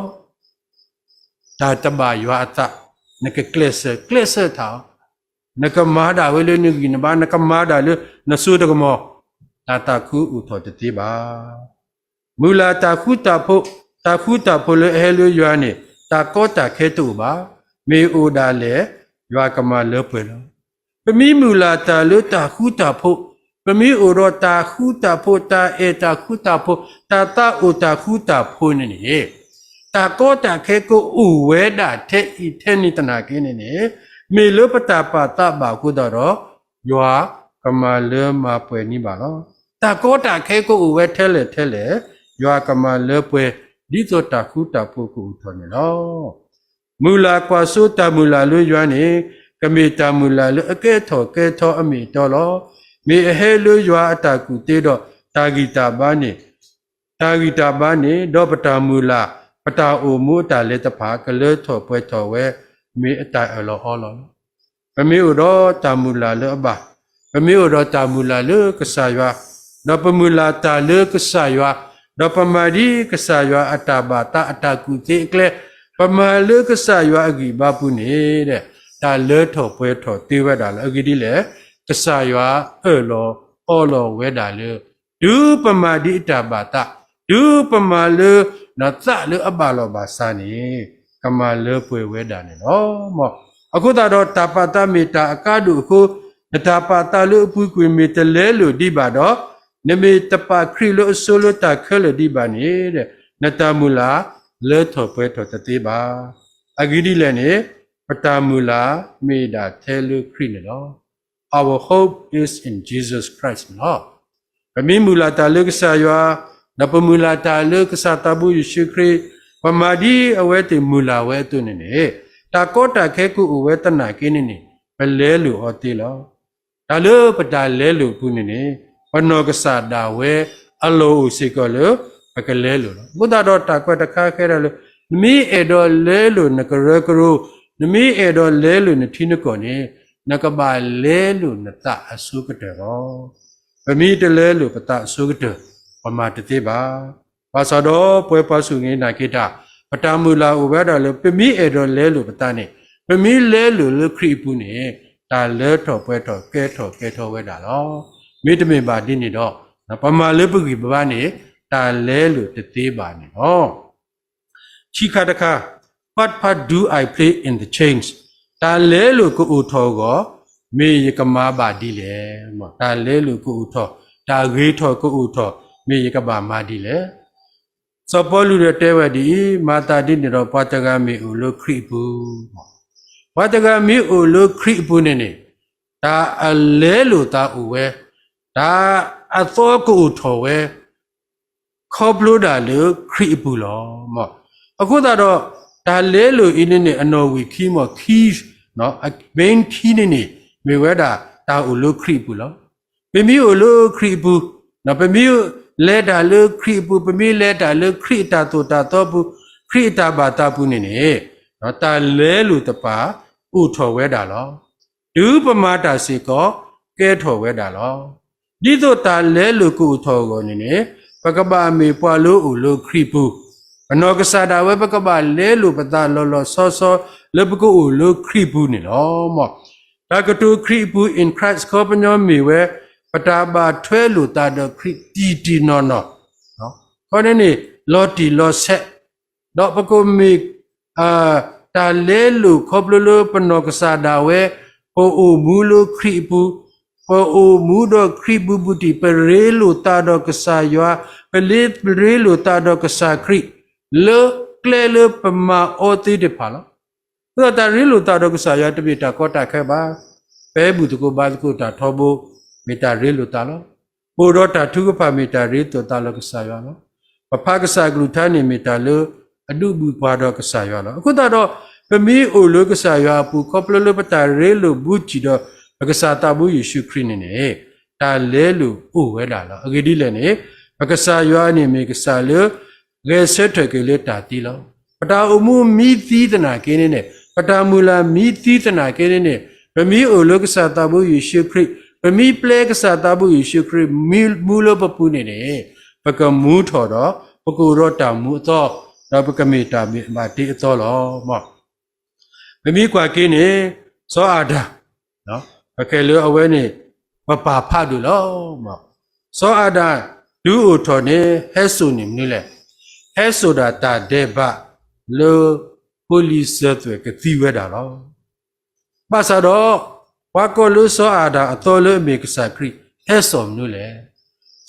တၢ်တဘၣ်ယွၤအသး, နကကျဲးစၢး ကျဲးစၢးထီၣ်, နကမၤဒၣ်ဝဲလၢနဂံၢ်နဘါ, နကမၤဒၣ်လၢနစိတၢ်ကမီၤ, တၢ်သးခုအိၣ်ထီၣ်တသ့ဘၣ်. မုၢ်လၢ်တၢ်ဃူတၢ်ဖိး, တၢ်ဃူတၢ်ဖိးလၢအဟဲလၢယွၤန့ၣ် တၢ်ကီတၢ်ခဲတအိၣ်ဘၣ်. မ့ၢ်အိၣ်ဒၣ်လဲာ် ယွၤကမၤလၢပှဲၤလီၤ. ပမ့ၢ်မုၢ်လၢ်တၢ်လၢတၢ်ဃူတၢ်ဖိး, ပမ့ၢ်အိၣ်ဒီးတၢ်ဃူတၢ်ဖိး, တၢ်အဲၣ်တၢ်ဃူတၢ်ဖိး, တၢ်သးအိၣ်တၢ်ဃူတၢ်ဖိးန့ၣ်န့ၣ် တၢ်ကီတၢ်ခဲကအိၣ်ဝဲဒၣ်ထဲအံၤထဲန့ၣ်သနာ်က့န့ၣ်န့ၣ် မ့ၢ်လၢပတၢ်ပာ်သးဘၣ်အဃိသတးဒီး ယွၤကမၤလၢမၤပှဲၤန့ၢ်ဘၣ်လီၤ. တၢ်ကီတၢ်ခဲကအိၣ်ဝဲထဲလဲၣ်ထဲလဲၣ်, ယွၤကမၤလၢပှဲၤ ဒ်သိးတၢ်ဃူတၢ်ဖိးကအိၣ်ထီၣ်န့ၣ်လီၤ. မုၢ်လၢ်ကွၢ်စိတၢ်မုၢ်လၢ်လၢယွၤန့ၣ် ကမ့ၢ်တၢ်မုၢ်လၢ်လၢအကဲထီၣ်ကဲထီအမ့ၢ်အတီလီၤ. မ့ၢ်အဟဲလၢယွၤအတၢ်ကူၣ်သ့ဒီး တၢ်ဂံၢ်တၢ်ဘါန့ၣ် တၢ်ဂံၢ်တၢ်ဘါန့ၣ် ဒီးပတၢ်မုၢ်လၢ် ပတၢ်အိၣ်မူအတၢ်လဲၤတဖၣ် ကလၢထီၣ်ပှဲၤထီၣ်ဝဲ မ့ၢ်အတၢ်အၢၣ်လီၤအီလီၤလီၤ. ပမ့ၢ်အိၣ်ဒီးတၢ်မုၢ်လၢ်လၢအဘၣ်, ပမ့ၢ်အိၣ်ဒီးတၢ်မုၢ်လၢ်လၢကစၢ်ယွၤ, ဒီးပမုၢ်လၢ်တၢ်လၢကစၢ်ယွၤ, ဒီးပမၤဒ်ကစၢ်ယွၤအတၢ်ဘၣ်သးအတၢ်ကူၣ်သ့အကျဲ, ပမၤလၢကစၢ်ယွၤအဂံၢ်ဘါပူၤန့ၣ် တၢ်လၢထီၣ်ပှဲၤထီၣ်သ့ဝဲဒၣ်လီၤ. အဂ့ၢ်ဒ်လဲၣ်, ကစၢ်ယွၤအၢၣ်လီၤအီလီၤဝဲဒၣ်လၢ တုၤပမၤဒ်အတၢ်ဘၣ်သး, တုၤပမၤလၢ နသးလၢအဘၣ်လီၤဘၣ်စးန့ၣ် ကမၤလၢပှဲၤဝဲဒၣ်န့ၣ်လီၤ. အဃိသတးဒီး တၢ်ပာ်သးမ့ၢ်တၢ်အကါဒိၣ်အဃိ, နတၢ်ပာ်သးလၢအပူၤကွံာ်မ့ၢ်တလဲလိာ်ဒံးဘၣ်ဒီး, နမ့ၢ်တပာ်ခရံာ်လၢအဆိလၢတၢ်ခဲလၢာ်ဒံးဘၣ်န့ၣ်, နတၢ်မုၢ်လၢ်လၢထီၣ်ပှဲၤထီၣ်တသ့ဘၣ်. အဂ့ၢ်ဒ်လဲၣ်န့ၣ်, ပတၢ်မုၢ်လၢ်မ့ၢ်ဒၣ်ထဲလၢခရံာ်န့ၣ်လီၤ. Our hope is in Jesus Christ န့ၣ်လီၤ. ပမ့ၢ်မုၢ်လၢ်တၢ်လၢကစၢ်ယွၤ, ဒီးပမုၢ်လၢ်တၢ်လၢကစၢ်သးဘိယ့ၣ်ၡူးခရံာ်, ပမၤဒ်အဝဲသ့ၣ်မုၢ်လၢ်ဝဲအသိးန့ၣ်န့ၣ်, တၢ်ကီတၢ်ခဲကအိၣ်ဝဲသနာ်က့န့ၣ်န့ၣ်, ပလဲလိာ်အီၤသ့လီၤ. တၢ်လၢပတၢ်လဲလိာ်အပူၤန့ၣ်န့ၣ်, ပနီၢ်ကစၢ်ဒၣ်ဝဲအလီၢ်အိၣ်စ့ၢ်ကီးလၢ ပကလဲလိာ်လီၤ. အဃိသတးဒီးတၢ်ကွဲးတခါဃဲဒၣ်လၢ, နမ့ၢ်အဲၣ်ဒိးလဲလိာ်နကရၢကရိ, နမ့ၢ်အဲၣ်ဒိးလဲလိာ်နထံနကီၢ်န့ၣ်, နကဘၣ်လဲလိာ်နသးအဆိကတၢၢ်လီၤ. ပမ့ၢ်တလဲလိာ်ပသးအဆိကတၢၢ်, ပမၤတသ့ဘၣ်. ဘၣ်ဆၣ်ဒီးပဝဲပှၤစူၢ်က့ၤနာ်က့ၤတၢ်, ပတၢ်မုၢ်လၢ်အိၣ်ဝဲဒၣ်လၢ ပမ့ၢ်အဲၣ်ဒိးလဲလိာ်ပသးန့ၣ်, ပမ့ၢ်လဲလိာ်လၢခရံာ်အပူၤန့ၣ်, တၢ်လၢထီၣ်ပှဲၤထီၣ်ကဲထီၣ်ကဲထီၣ်ဝဲဒၣ်လီၤ. မ့တမ့ၢ်ဘၣ်ဒ်န့ၣ်ဒီး, ပမၤလၢပဂံၢ်ပဘါန့ၣ်, တၢ်လဲလိာ်တသ့ဘၣ်န့ၣ်လီၤ. ခံခါတခါ, What part do I play in the change? တၢ်လဲလိာ်ကအိၣ်ထီၣ်အဂီၢ်, မ့ၢ်ယကမၤဘၣ်ဒ်လဲၣ်. တၢ်လဲလိာ်ကအိၣ်ထီၣ်, တၢ်ဂ့ၤထီၣ်ကအိၣ်ထီၣ်, မ့ၢ်ယကဘၣ်မၤဒ်လဲၣ်. စီၤပီလူးဒီးတဲဝဲဒ်အံၤ, မၤသးဒ်န့ၣ်ဒီး ပှၤတဂၤမ့ၢ်အိၣ်လၢခရံာ်အပူၤ, ပှၤတဂၤမ့ၢ်အိၣ်လၢခရံာ်အပူၤန့ၣ်န့ၣ်, တၢ်အလဲလိာ်သးအိၣ်ဝဲ, တၢ်အသီကအိၣ်ထီၣ်ဝဲ ခီဖျိဒၣ်လၢခရံာ်အပူၤလီၤ. အဃိသတးဒီး တၢ်လဲလိာ်အံၤန့ၣ်န့ၣ် အနီၣ်ဝံာ်ခံမ့ၢ်ခံ, main key န့ၣ်န့ၣ် မ့ၢ်ဝဲဒၣ်တၢ်အိၣ်လၢခရံာ်အပူၤလီၤ. ပမ့ၢ်အိၣ်လၢခရံာ်အပူၤ, ပမ့ၢ်လဲၤတၢ်လၢခရံာ်အပူၤ, ပမ့ၢ်လဲၤတၢ်လၢခရံာ်အတၢ်သိၣ်တၢ်သီပူၤ, ခရံာ်အတၢ်ဘၣ်သးပူၤန့ၣ်န့ၣ်, တၢ်လဲလိာ်တဖၣ်အိၣ်ထီၣ်ဝဲဒၣ်လီၤ. တုၤပမၤတၢ်စ့ၢ်ကီး ကဲထီၣ်ဝဲဒၣ်လီၤ. ဒ်သိးတၢ်လဲလိာ်ကအိၣ်ထီၣ်အဂီၢ်န့ၣ်န့ၣ်, ပကဘၣ်မ့ၢ်ပှၤလၢအိၣ်လၢခရံာ်အပူၤ, ပနီၢ်ကစၢ်ဒၣ်ဝဲ ပကဘၣ်လဲလိာ်ပသးလီၤလီၤဆီဆီ လၢပကအိၣ်လၢခရံာ်အပူၤန့ၣ်လီၤ. တၢ်ကတိၤခရံာ်အပူၤ in Christ ခီပညီမ့ၢ်ဝဲ ပတၢ်ဘၣ်ထွဲလိာ်သးဒီးခရံာ်တံၢ်တံၢ်နီၢ်နီၢ်, ခီန့ၣ်န့ၣ် လီၤတံၢ်လီၤဆဲး, ဒီးပကမ့ၢ် တၢ်လဲလိာ်ခီဖျိလၢပနီၢ်ကစၢ်ဒၣ်ဝဲ, ပအိၣ်မူလၢခရံာ်အပူၤ, ပအိၣ်မူဒီးခရံာ်ဘူးဘူးတံၢ်, ပရ့လိာ်သးဒီးကစၢ်ယွၤ, ပလ့ ပရ့လိာ်သးဒီးကစၢ်ခရံာ် လၢကျဲလၢပမၤအီၤသ့ၣ်တဖၣ်လီၤ. အဃိသတးတၢ်ရ့လိာ်သးဒီးကစၢ်ယွၤတမ့ၢ်တၢ်ကီတၢ်ခဲဘၣ်. ပဘူၣ်သကိးဘါသကိးတၢ်ထီဘိ မ့ၢ်တၢ်ရ့လိာ်သးလီၤ. ပအိၣ်ဒီးတၢ်ထုကဖၣ်မ့ၢ်တၢ်ရ့လိာ်သးလၢကစၢ်ယွၤလီၤ. ပဖးကစၢ်အကလုၢ်ကထါန့ၣ်မ့ၢ်တၢ်လၢအဒုးဘူးပှၤဒီးကစၢ်ယွၤလီၤ. အဃိသတးဒီး ပမ့ၢ်အိၣ်လၢကစၢ်ယွၤအပူၤ ခီဖျိလၢပတၢ်ရ့လိာ်ဘူးတံၢ်ဒီး ပကစၢ်သးဘိယ့ၣ်ၡူးခရံာ်န့ၣ်န့ၣ်, တၢ်လဲလိာ်အိၣ်ဝဲဒၣ်လီၤ. အဂ့ၢ်ဒ်လဲၣ်န့ၣ်, ပကစၢ်ယွၤန့ၣ်မ့ၢ်ကစၢ်လၢ ဂဲၤဆၢထၢၣ်က့ၤလၢတၢ်သံလီၤ. ပတၢ်အိၣ်မူမ့ၢ်သံသနာ်က့န့ၣ်န့ၣ်, ပတၢ်မုၢ်လၢ်မ့ၢ်သံသနာ်က့န့ၣ်န့ၣ်, ပမ့ၢ်အိၣ်လၢကစၢ်သးဘိယ့ၣ်ၡူးခရံာ်, ပမ့ၢ်ပျဲကစၢ်သးဘိယ့ၣ်ၡူးခရံာ် မူလၢပပူၤန့ၣ်န့ၣ်, ပကမူထီၣ်ဒီး ပကအိၣ်ဒီးတၢ်မူအသီ, ဒီးပကမ့ၢ်တၢ်ဘၣ်တ့အသီလီၤ. ပမ့ၢ်ကွၢ်က့ၤန့ၣ်, စီၤအၤဒၣ်, ပကဲလၢအဝဲန့ၣ်, ပပာ်ဖးဒိၣ်လီၤ. စီၤအၤဒၣ်တုၤအိၣ်ထီၣ်န့ၣ် ဟဲစိာ်န့ၢ်မနုၤလဲၣ်. ဟဲစိာ်ဒၣ်တၢ်ဒဲးဘးလၢ ဖိလံၤစၢၤသွဲၣ်ကသံဝဲဒၣ်လီၤ. ဘၣ်ဆၣ်ဒီး ပှၤကိးလၢစီၤအၤဒၣ်အသီလၢအမ့ၢ်ကစၢ်ခရံာ် ဟဲစိာ်မနုၤလဲၣ်.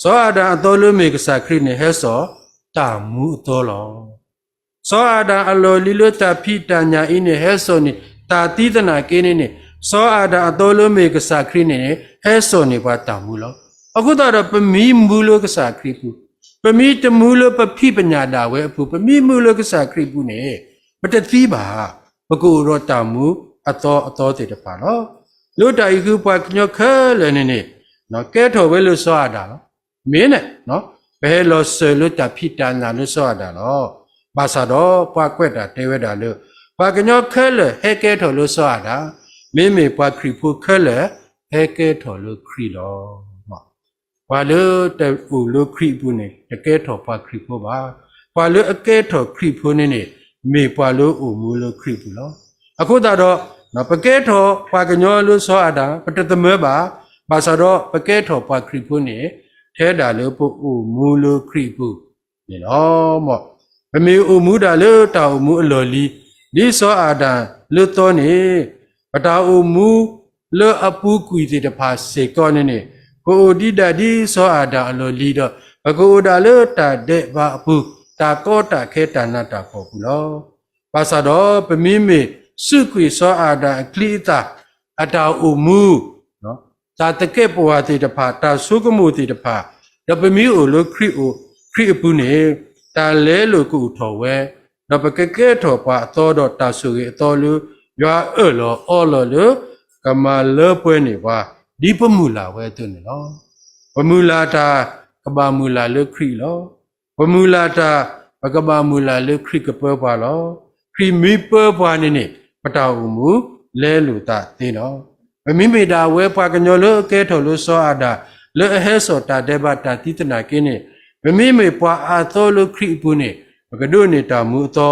စီၤအၤဒၣ်အသီလၢအမ့ၢ်ကစၢ်ခရံာ်န့ၣ် ဟဲစိာ်တၢ်မူအသီလီၤ. စီၤအၤဒၣ်အလီၢ်လံၤလၢတၢ်ဖံးတၢ်ညၣ်အံၤန့ၣ် ဟဲစိာ်န့ၢ်တၢ်သံသနာ်က့န့ၣ်န့ၣ်, စီၤအၤဒၣ်အသီလၢအမ့ၢ်ကစၢ်ခရံာ်န့ၣ်န့ၣ် ဟဲစိာ်န့ၢ်ပှၤတၢ်မူလီၤ. အဃိသတးဒီး ပမ့ၢ်မူလၢကစၢ်ခရံာ်ပူၤ, ပမ့ၢ်တမူလၢပဖံးပညၣ်ဒၣ်ဝဲအပူၤ, ပမ့ၢ်မူလၢကစၢ်ခရံာ်ပူၤန့ၣ်, ပတသံဘၣ်, ပကအိၣ်ဒီးတၢ်မူအသီအသီသ့ၣ်တဖၣ်လီၤ. လၢတၢ်အံၤဃု ပှၤကညီခဲလၢာ်န့ၣ်န့ၣ်, ကဲထီၣ်ဝဲလၢစီၤအၤဒၣ်လီၤ. မ့ၢ်န့ၣ်, ပဟဲလီၤစၢၤလၢတၢ်ဖံးတၢ်ညၣ်လၢစီၤအၤဒၣ်လီၤ. ဘၣ်ဆၣ်ဒီးပှၤကွဲးတၢ်တဲဝဲဒၣ်လၢ, ပှၤကညီခဲလၢာ်ဟဲကဲထီၣ်လၢစီၤအၤဒၣ်, မ့မ့ၢ်ပှၤခရံာ်ဖိခဲလၢာ် ဟဲကဲထီၣ်လၢခရံာ်လီၤ. ပှၤလၢတအိၣ်လၢခရံာ်အပူၤန့ၣ် တကဲထီၣ်ပှၤခရံာ်ဖိဘၣ်. ပှၤလၢအကဲထီၣ်ခရံာ်ဖိန့ၣ်န့ၣ်, မ့ၢ်ပှၤလၢအိၣ်မူလၢခရံာ်အပူၤလီၤ. အဃိသတးဒီး, ပကဲထီၣ်ပှၤကညီလၢစီၤအၤဒၣ် ပတသမၢဘၣ်. ဘၣ်ဆၣ်ဒီးပကဲထီၣ်ပှၤခရံာ်ဖိန့ၣ်, ထဲဒၣ်လၢပအိၣ်မူလၢခရံာ်အပူၤန့ၣ်လီၤ. ပမ့ၢ်အိၣ်မူဒၣ်လၢတၢ်အိၣ်မူအလီၢ်လံၤ, ဒ်စီၤအၤဒၣ်လၢသီန့ၣ်, ပတၢ်အိၣ်မူလၢအပူၤကွံာ်သ့ၣ်တဖၣ်စ့ၢ်ကီးန့ၣ်န့ၣ်, ပအိၣ်ဒံးဒၣ်ဒ်စီၤအၤဒၣ်အလီၢ်လံၤဒီး, ပကအိၣ်ဒၣ်လၢတၢ်ဒဲးဘးအပူၤ, တၢ်ကီတၢ်ခဲတၢ်နးတၢ်ဖှီၣ်အပူၤလီၤ. ဘၣ်ဆၣ်ဒီးပမ့မ့ၢ်စူးကွံာ်စီၤအၤဒၣ်အချံအသၣ်, အတၢ်အိၣ်မူ, တၢ်သကဲးပဝးသ့ၣ်တဖၣ်, တၢ်ဆိကမိၣ်သ့ၣ်တဖၣ်, ဒီးပမ့ၢ်အိၣ်လၢခရံာ်အပူၤန့ၣ်, တၢ်လဲလိာ်ကအိၣ်ထီၣ်ဝဲ, ဒီးပကကဲထီၣ်ပှၤအသီဒီးတၢ်ဆိၣ်ဂ့ၤအသီလၢ ယွၤအၢၣ်လီၤအီလီၤလၢ ကမၤလၢပှဲၤန့ၢ်ပှၤ, ဒ်ပမုၢ်လၢ်ဝဲအသိးန့ၣ်လီၤ. ပမုၢ်လၢ်တၢ်ကဘၣ်မုၢ်လၢ်လၢခရံာ်လီၤ. ပမုၢ်လၢ်တၢ်, ပကဘၣ်မုၢ်လၢ်လၢခရံာ်ကပၢပှၤလီၤ. ခရံာ်မ့ၢ်ပၢပှၤန့ၣ်န့ၣ်, ပတၢ်အိၣ်မူလဲလိာ်သးသ့လီၤ. ပမ့မ့ၢ်ဒၣ်ဝဲပှၤကညီလၢအကဲထီၣ်လၢစီၤအၤဒၣ်, လၢအဟဲစိာ်တၢ်ဒဲးဘးတၢ်သံသနာ်က့န့ၣ်, ပမ့မ့ၢ်ပှၤအသီလၢခရံာ်အပူၤန့ၣ်, ပကဒိးန့ၢ်တၢ်မူအသီ,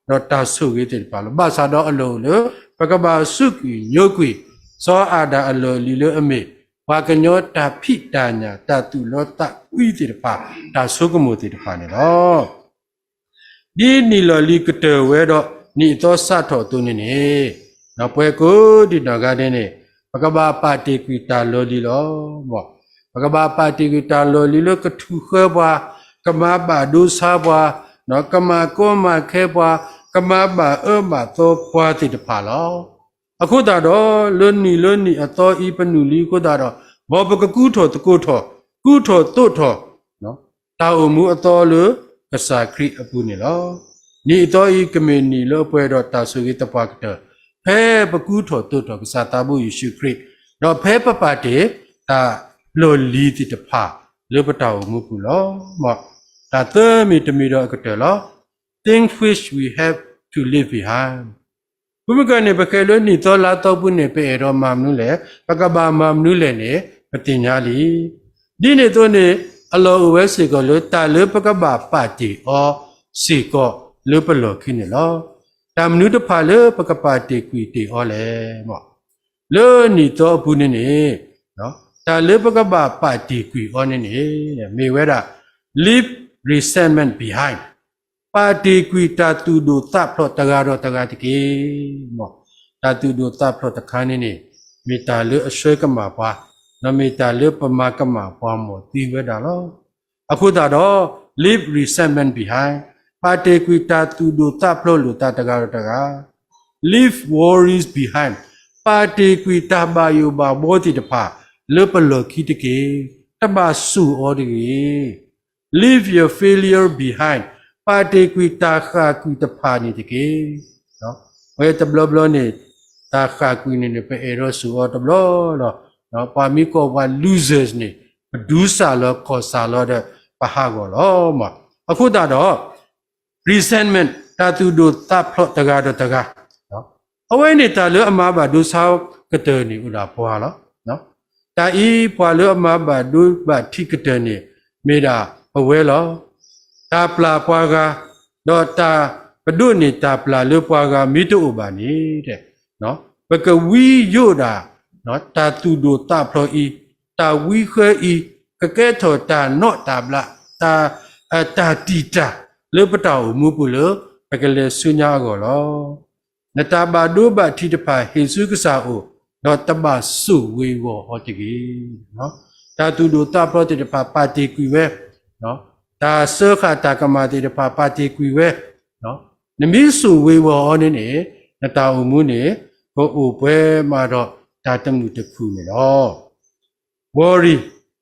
ဒီးတၢ်ဆိၣ်ဂ့ၤသ့ၣ်တဖၣ်လီၤ. ဘၣ်ဆၣ်ဒီးအလီၢ်အိၣ်လၢ ပကဘၣ်စူးကွံာ်ညိကွံာ် စီၤအၤဒၣ်အလီၢ်လံၤလၢအမ့ၢ် ပှၤကညီတၢ်ဖံးတၢ်ညၣ်တၢ်သူၣ်လီသးကွံသ့ၣ်တဖၣ်, တၢ်ဆိကမိၣ်သ့ၣ်တဖၣ်န့ၣ်လီၤ. ဒ်နံၣ်လီၢ်လံၤကတၢၢ်ဝဲဒီး နံၣ်အသီစးထီၣ်အသိးန့ၣ်န့ၣ်, ပှၤကိးဒံးနီၢ်ဂၤဒဲးန့ၣ်, ပကဘၣ်ပာ်တ့ၢ်ကွံာ်တၢ်လီၢ်လံၤလီၤ. ပကဘၣ်ပာ်တ့ၢ်ကွံာ်တၢ်လီၢ်လံၤလၢကထုးဃၢပှၤ, ကမၤဘၣ်ဒိဆါပှၤ, ကမၤကီမၤခဲပှၤ, ကမၤဘၣ်အၢဘၣ်သီပှၤသ့ၣ်တဖၣ်လီၤ. အဃိသတးဒီး လၢနံၣ်လၢနံၣ်အသီအံၤ ပနုာ်လံအဃိသတးဒီး မ်ပကကူထီၣ်သကိးထီၣ်, ကူထီၣ်သိးထီၣ် တၢ်အိၣ်မူအသီလၢကစၢ်ခရံာ်အပူၤန့ၣ်လီၤ. နံၣ်အသီအံၤ ကမ့ၢ်နံၣ်လၢအပှဲၤဒီးတၢ်ဆိၣ်ဂ့ၤသပှၢ်ကတၢၢ်, ဖဲပကူထီၣ်သိးထီၣ်ကစၢ်သးဘိယ့ၣ်ၡူးခရံာ်, ဒီးဖဲပပာ်တ့ၢ်တၢ်လီၢ်လံၤသ့ၣ်တဖၣ်လၢပတၢ်အိၣ်မူပူၤလီၤ. တၢ်သၢမံၤတမံၤဒီးအကတၢၢ်လီၤ. Things which we have to leave behind. ပမ့ၢ်ကွၢ်န့ၣ် ပဃဲၤလၢနံၣ်သီလါသီပူၤန့ၣ် ပအဲၣ်ဒိးမၤမနုၤလဲၣ်, ပကဘၣ်မၤမနုၤလဲၣ်န့ၣ် ပသ့ၣ်ညါလံ. ဒ်န့ၣ်အသိးန့ၣ် အလီၢ်အိၣ်ဝဲစ့ၢ်ကီးလၢ တၢ်လၢပကဘၣ်ပာ်တ့ၢ်အီၤစ့ၢ်ကီးလၢပလီၢ်ခံန့ၣ်လီၤ. တၢ်မနုၤတဖၣ်လၢပကပာ်တ့ၢ်ကွံာ်တ့ၢ်အီၤလဲၣ်. လၢနံၣ်သီအပူၤန့ၣ်န့ၣ် တၢ်လၢပကဘၣ်ပာ်တ့ၢ်ကွံာ်အီၤန့ၣ်န့ၣ် မ့ၢ်ဝဲဒၣ် leave resentment behind. ပာ်တ့ၢ်ကွံာ်တၢ်သူၣ်ဒိၣ်သးဖျိးတဂၤဒီးတဂၤတက့ၢ်. တၢ်သူၣ်ဒိၣ်သးဖျိးတခါန့ၣ်န့ၣ် မ့ၢ်တၢ်လၢအဆှၢကမၣ်ပှၤ, ဒီးမ့ၢ်တၢ်လၢပမၤကမၣ်ပှၤ မ်အသံဝဲဒၣ်လီၤ. အဃိသတးဒီး leave resentment behind, ပာ်တ့ၢ်ကွံာ်တၢ်သူၣ်ဒိၣ်သးဖျိးလိာ်သးတဂၤဒီးတဂၤ, leave worries behind, ပာ်တ့ၢ်ကွံာ်တၢ်ဘၣ်ယိၣ်ဘၣ်ဘှီသ့ၣ်တဖၣ်လၢပလီၢ်ခံတက့ၢ်. တဘၣ်စိာ်အီၤတဂ့ၤ. Leave your failure behind, ပာ်တ့ၢ်ကွံာ်တၢ်ဃၣ်ကွံာ်တဖၣ်န့ၣ်တက့ၢ်. ဝဲတဘျီဘျီန့ၣ် တၢ်ဃၣ်ကွံာ်န့ၣ်န့ၣ် ပအဲၣ်ဒိးစိာ်အီၤတဘျီလီၤ. ပှၤမ့ၢ်ကိးပှၤ losers န့ၣ် ပဒူစၢ်လီၤကီၢ်စၢ်လီၤဒီး ပဟးဂီၤလီၤ. အဃိသတးဒီး resentment တၢ်သူၣ်ဒိၣ်သးဖျိးတဂၤဒီးတဂၤ, အဝဲန့ၣ်တၢ်လၢအမၤဘၣ်ဒိဆါကတၢၢ်န့ၣ် အိၣ်ဒၣ်ပှၤလီၤ. တၢ်အံၤ ပှၤလၢအမၤဘၣ်ဒိဘၣ်ထံးကတၢၢ်န့ၣ် မ့ၢ်ဒၣ်ပဝဲလီၤ. တၢ်ပျၢ်ပှၤဂၤ, ဒီးတၢ်ပဒိးန့ၢ်တၢ်ပျၢ်လၢပှၤဂၤမ့ၢ်တအိၣ်ဘၣ်န့ၣ် ပကဝံယိၣ်ဒၣ် တၢ်သူၣ်ဒိၣ်သးဖျိးအံၤ, တၢ်ဝံဃၢအံၤ, ကကဲထီၣ်တၢ်နီၣ်တၢ်ဘျး, တၢ်, တၢ်တံာ်တာ်လၢပတၢ်အိၣ်မူပူၤလၢ ပကလဲၤဆူညါအဂီၢ်လီၤ. နတၢ်ဘၣ်ဒိဘၣ်ထံးတဖၣ်ဟ့ၣ်ဆူကစၢ်အအိၣ်, ဒီးတဘၣ်စိာ်ဝ့ၤဝီၤအီၤတဂ့ၤ. တၢ်သူၣ်ဒိၣ်သးဖျိးသ့ၣ်တဖၣ်ပာ်တ့ၢ်ကွံာ်ဝဲ, တၢ်စၢဃာ်တၢ်ကမၣ်သ့ၣ်တဖၣ်ပာ်တ့ၢ်ကွံာ်ဝဲ, နမ့ၢ်စိာ်ဝ့ၤဝီၤအီၤန့ၣ်န့ၣ် နတၢ်အိၣ်မူန့ၣ် ကအိၣ်ပှဲၤမးဒီးတၢ်တမုာ်တခုၣ်န့ၣ်လီၤ. Worry,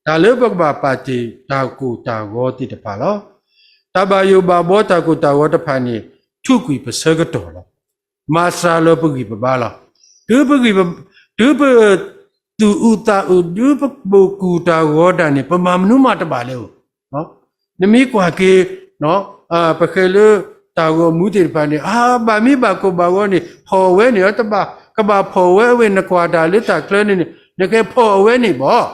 တၢ်လၢပကဘၣ်ပာ်တ့ၢ်တၢ်ကိၢ်တၢ်ဂီၤသ့ၣ်တဖၣ်လီၤ. တၢ်ဘၣ်ယိၣ်ဘၣ်ဘှီတၢ်ကိၢ်တၢ်ဂီၤတဖၣ်န့ၣ် ထူးကွံာ်ပဆၢကတီၢ်လီၤ. မၤစှၤလီၤပဂံၢ်ပဘါလီၤ. တုၤပဂံၢ်ပ, တုၤပသူၣ်အုးသးအုး, တုၤပကိၢ်တၢ်ဂီၤတၢ်န့ၣ် ပမၤမနုၤမးတဘၣ်လၢၤ. နမ့ၢ်ကွၢ်က့ၤ ပဃဲၤလၢတၢ်ဂီၤမူသ့ၣ်တဖၣ်န့ၣ် အါ ဘၣ်မ့ၢ်ဘၣ်ကိၢ်ဘၣ်ဂီၤန့ၣ် ဖီၣ်အဝဲန့ၣ် တဘၣ်, ကဘၣ်ဖီၣ်ဝဲအဝဲ နကွၢ်တၢ်လၢတၢ်ချၢန့ၣ်န့ၣ် နကဖီၣ်အဝဲန့ၣ်ဘၣ်.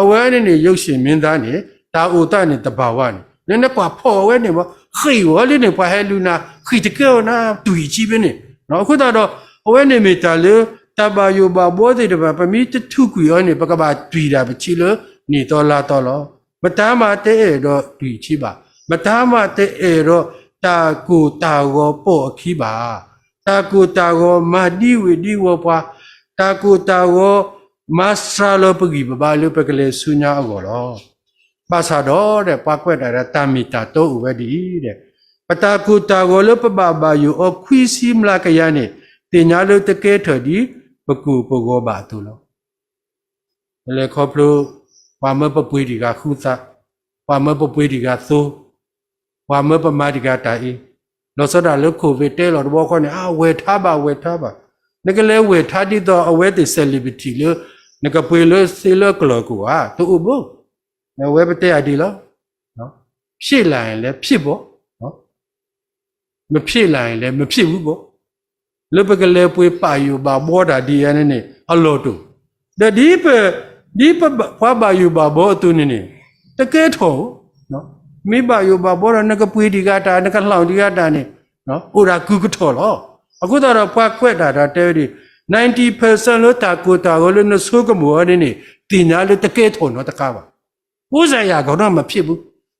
အဝဲန့ၣ်န့ၣ် ရုပ်ရှင်မင်းသားန့ၣ် တၢ်အိၣ်သးန့ၣ် သဘာဝန့ၣ် နနကွၢ်ဖီၣ်အဝဲန့ၣ်ဘၣ်, ဃ့ၢ်ဝဲလၢန့ၣ် ပှၤဟဲလူၤနၤ ဃ့ၢ်တကဲအီၤနၤ တွံၢ်ဆံဖဲန့ၣ်. အဃိသတးဒီး အဝဲန့ၣ်မ့ၢ်တၢ်လၢ တၢ်ဘၣ်ယိၣ်ဘၣ်ဘှီသ့ၣ်တဖၣ် ပမ့ၢ်တထူးကွံာ်အီၤန့ၣ် ပကဘၣ်တွံၢ်ဒၣ်ပဆံးလၢနံၣ်သီလါသီလီၤ. မတၤမးတအဲၣ်ဒိးတွံၢ်ဆံးဘၣ်. မတၤမးတအဲၣ်ဒိးတၢ်ကိၢ်တၢ်ဂီၤပိာ်အခံဘၣ်. တၢ်ကိၢ်တၢ်ဂီၤမၤဒံဝ့ၤဒံဝီၤပှၤ, တၢ်ကိၢ်တၢ်ဂီၤ မၤစှၤလီၤပဂံၢ်ပဘါလၢပကလဲၤဆူညါအဂီၢ်လီၤ. ဘၣ်ဆၣ်ဒီး ပှၤကွဲးတၢ်ဒီး တၢ်မ့ၢ်တၢ်တီအိၣ်ဝဲဒ်အံၤ, ပတၢ်ကိၢ်တၢ်ဂီၤလၢပဘၣ်ဘၣ်ယိၣ်အီၤခွံဆံမျးကယၤန့ၣ် သ့ၣ်ညါလၢတကဲထီၣ်ဒ်ပကိၢ်ပဂီၤဘၣ်အသိးလီၤ. ပလဲၤခီဖျိ ပှၤမၢပပှ့ၤတံၢ်ဂၤဃုသး, ပှၤမၢပပှ့ၤတံၢ်ဂၤသိ, ပှၤမၢပမၤတံၢ်ဂၤတၢ်အံၤ, လီၤဆီဒၣ်တၢ်လၢ COVID တဲလီၤတဘျီဃီန့ၣ် အါ ဝဲၢ်ထါဘၣ် ဝဲၢ်ထါဘၣ်. နကလဲၤဝဲၢ်ထါဒ်သိးအဝဲသ့ၣ် celebrity လၢ နကပှ့ၤလၢသ့လၢကလီၢ်ကအိၣ်ဧါ, တအိၣ်ဘၣ်. အဝဲပတဲအဒ်လီၤ. ဖြစ်လာရင်လည်းဖြစ်ပေါ့, မဖြစ်လာရင်လည်းမဖြစ်ဘူးပေါ့. လၢပကလဲၤပှ့ၤပာ်ယိၣ်ဘၣ်ဘှီတၢ်ဒ်အံၤန့ၣ်န့ၣ် အလီၢ်တအိၣ်, ဒီးဒ်ပ, ဒ်ပပှၤဘၣ်ယိၣ်ဘၣ်ဘှီအသိးန့ၣ်န့ၣ် တကဲထီၣ်ဧိၤ, မ့ၢ်ဘၣ်ယိၣ်ဘၣ်ဘှီဒီး နကပှ့ၤတံၢ်ဂၤတၢ် နကလှီၣ်တံၢ်ဂၤတၢ်န့ၣ် အိၣ်ဒၣ်ကုာ်ကထီၣ်လီၤ. အဃိသတးဒီး ပှၤကွဲးတၢ်ဒီးတဲဝဲဒ် ninety percent လၢတၢ်ကိၢ်တၢ်ဂီၤလၢနဆိကမိၣ်အီၤန့ၣ်န့ၣ် သ့ၣ်ညါလၢတကဲထီၣ်နီတခါဘၣ်. ကိုးဆယ်ရာခိုင်နှုန်းမဖြစ်ဘူး,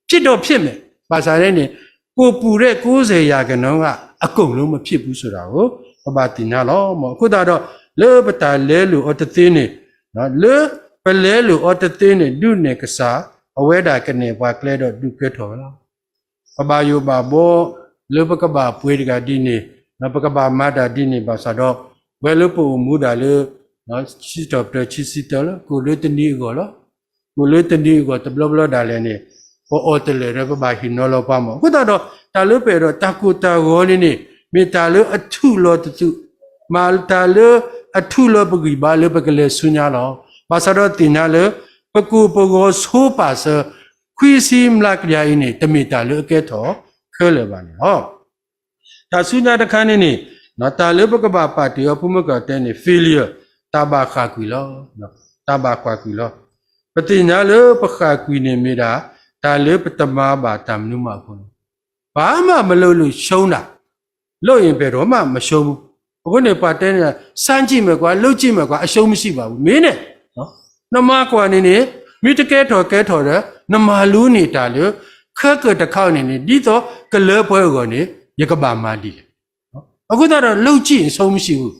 ဖြစ်တော့ဖြစ်မယ်. ဘၣ်ဆၣ်န့ၣ်န့ၣ် ကိုယ်ပူတဲ့ကိုးဆယ်ရာခိုင်နှုန်းကအကုန်လုံးမဖြစ်ဘူးဆိုတာကို ပဘၣ်သ့ၣ်ညါလီၤ. အဃိသတးဒီး လၢပတၢ်လဲလိာ်အီၤတသ့န့ၣ်, လၢပလဲလိာ်အီၤတသ့န့ၣ် ဒုးနဲၣ်ကစၢ် အဝဲဒၣ်ကနဲၣ်ပှၤကျဲဒီးဒုးကဲထီၣ်ဝဲလီၤ. ပဘၣ်ယိၣ်ဘၣ်ဘီ လၢပကဘၣ်ပှ့ၤတဂၤဒ်န့ၣ်, ပကဘၣ်မၤတၢ်ဒ်န့ၣ် ဘၣ်ဆၣ်ဒီး ပဝဲလၢပအိၣ်မူဒၣ်လၢ ဆံတီၢ်ပတြၢၤဆံဆံတၢလၢ ကအိၣ်လၢတနံၤအဂီၢ်လီၤ. ကအိၣ်လၢတနံၤအဂီၢ်တဘျီဘျီဒၣ်လဲာ်န့ၣ် ပအီၣ်တလၢာ်ဒီး ပဘၣ်ဟ့ၣ်နီၤလီၤပှၤမၢ်. အဃိသတးဒီး တၢ်လၢပအဲၣ်ဒိးတၢ်ကိၢ်တၢ်ဂီၤန့ၣ်န့ၣ် မ့ၢ်တၢ်လၢအထူးလီၤတသူး, မ့ၢ်တၢ်လၢအထူးလီၤပဂံၢ်ဘါလၢပကလဲၤဆူညါလီၤ. ဘၣ်ဆၣ်ဒီးသ့ၣ်ညါလၢ ပကိၢ်ပဂီၤဆိပာ်စၢၤ ခွံဆံမျးကယၤအံၤန့ၣ် တမ့ၢ်တၢ်လၢအကဲထီၣ်ခဲလၢာ်ဘၣ်န့ၣ်လီၤ. တၢ်ဆူညါတခါန့ၣ်န့ၣ် တၢ်လၢပကဘၣ်ပာ်တ့ၢ်အီၤ ဖိမုၣ်ကီၢ်တဲန့ၣ် failure, တၢ်ဘၣ်ဃၣ်ကွံာ်လီၤ. တၢ်ဘၣ်ဃၣ်ကွံာ်လီၤ. ပသ့ၣ်ညါလၢပဃၣ်ကွံာ်န့ၣ်မ့ၢ်ဒၣ် တၢ်လၢပတမၤဘၣ်တၢ်မနုၤမးအဃိန့ၣ်, ဘာမှမလုပ်လို့ရှုံးတာ, လုပ်ရင်ဘယ်တော့မှမရှုံးဘူး. အဃိန့ၣ် ပှၤတဲန့ၣ် စမ်းကြည့်မယ်ကွာ, လုပ်ကြည့်မယ်ကွာ, အရှုံးမရှိပါဘူး မ့ၢ်န့ၣ် နမၤကွၢ်န့ၣ်န့ၣ် မ့ၢ်တကဲထီၣ်ကဲထီၣ်ဒီး နမၤလူန့ၢ်တၢ်လၢ ခဲကၢၣ်တခါန့ၣ်န့ၣ် ဒ်သိးကလၢပှဲၤအဂီၢ်န့ၣ် ယကဘၣ်မၤဒ်လဲၣ်. အဃိသတးဒီး လုပ်ကြည့်ရင် အရှုံးမရှိဘူး,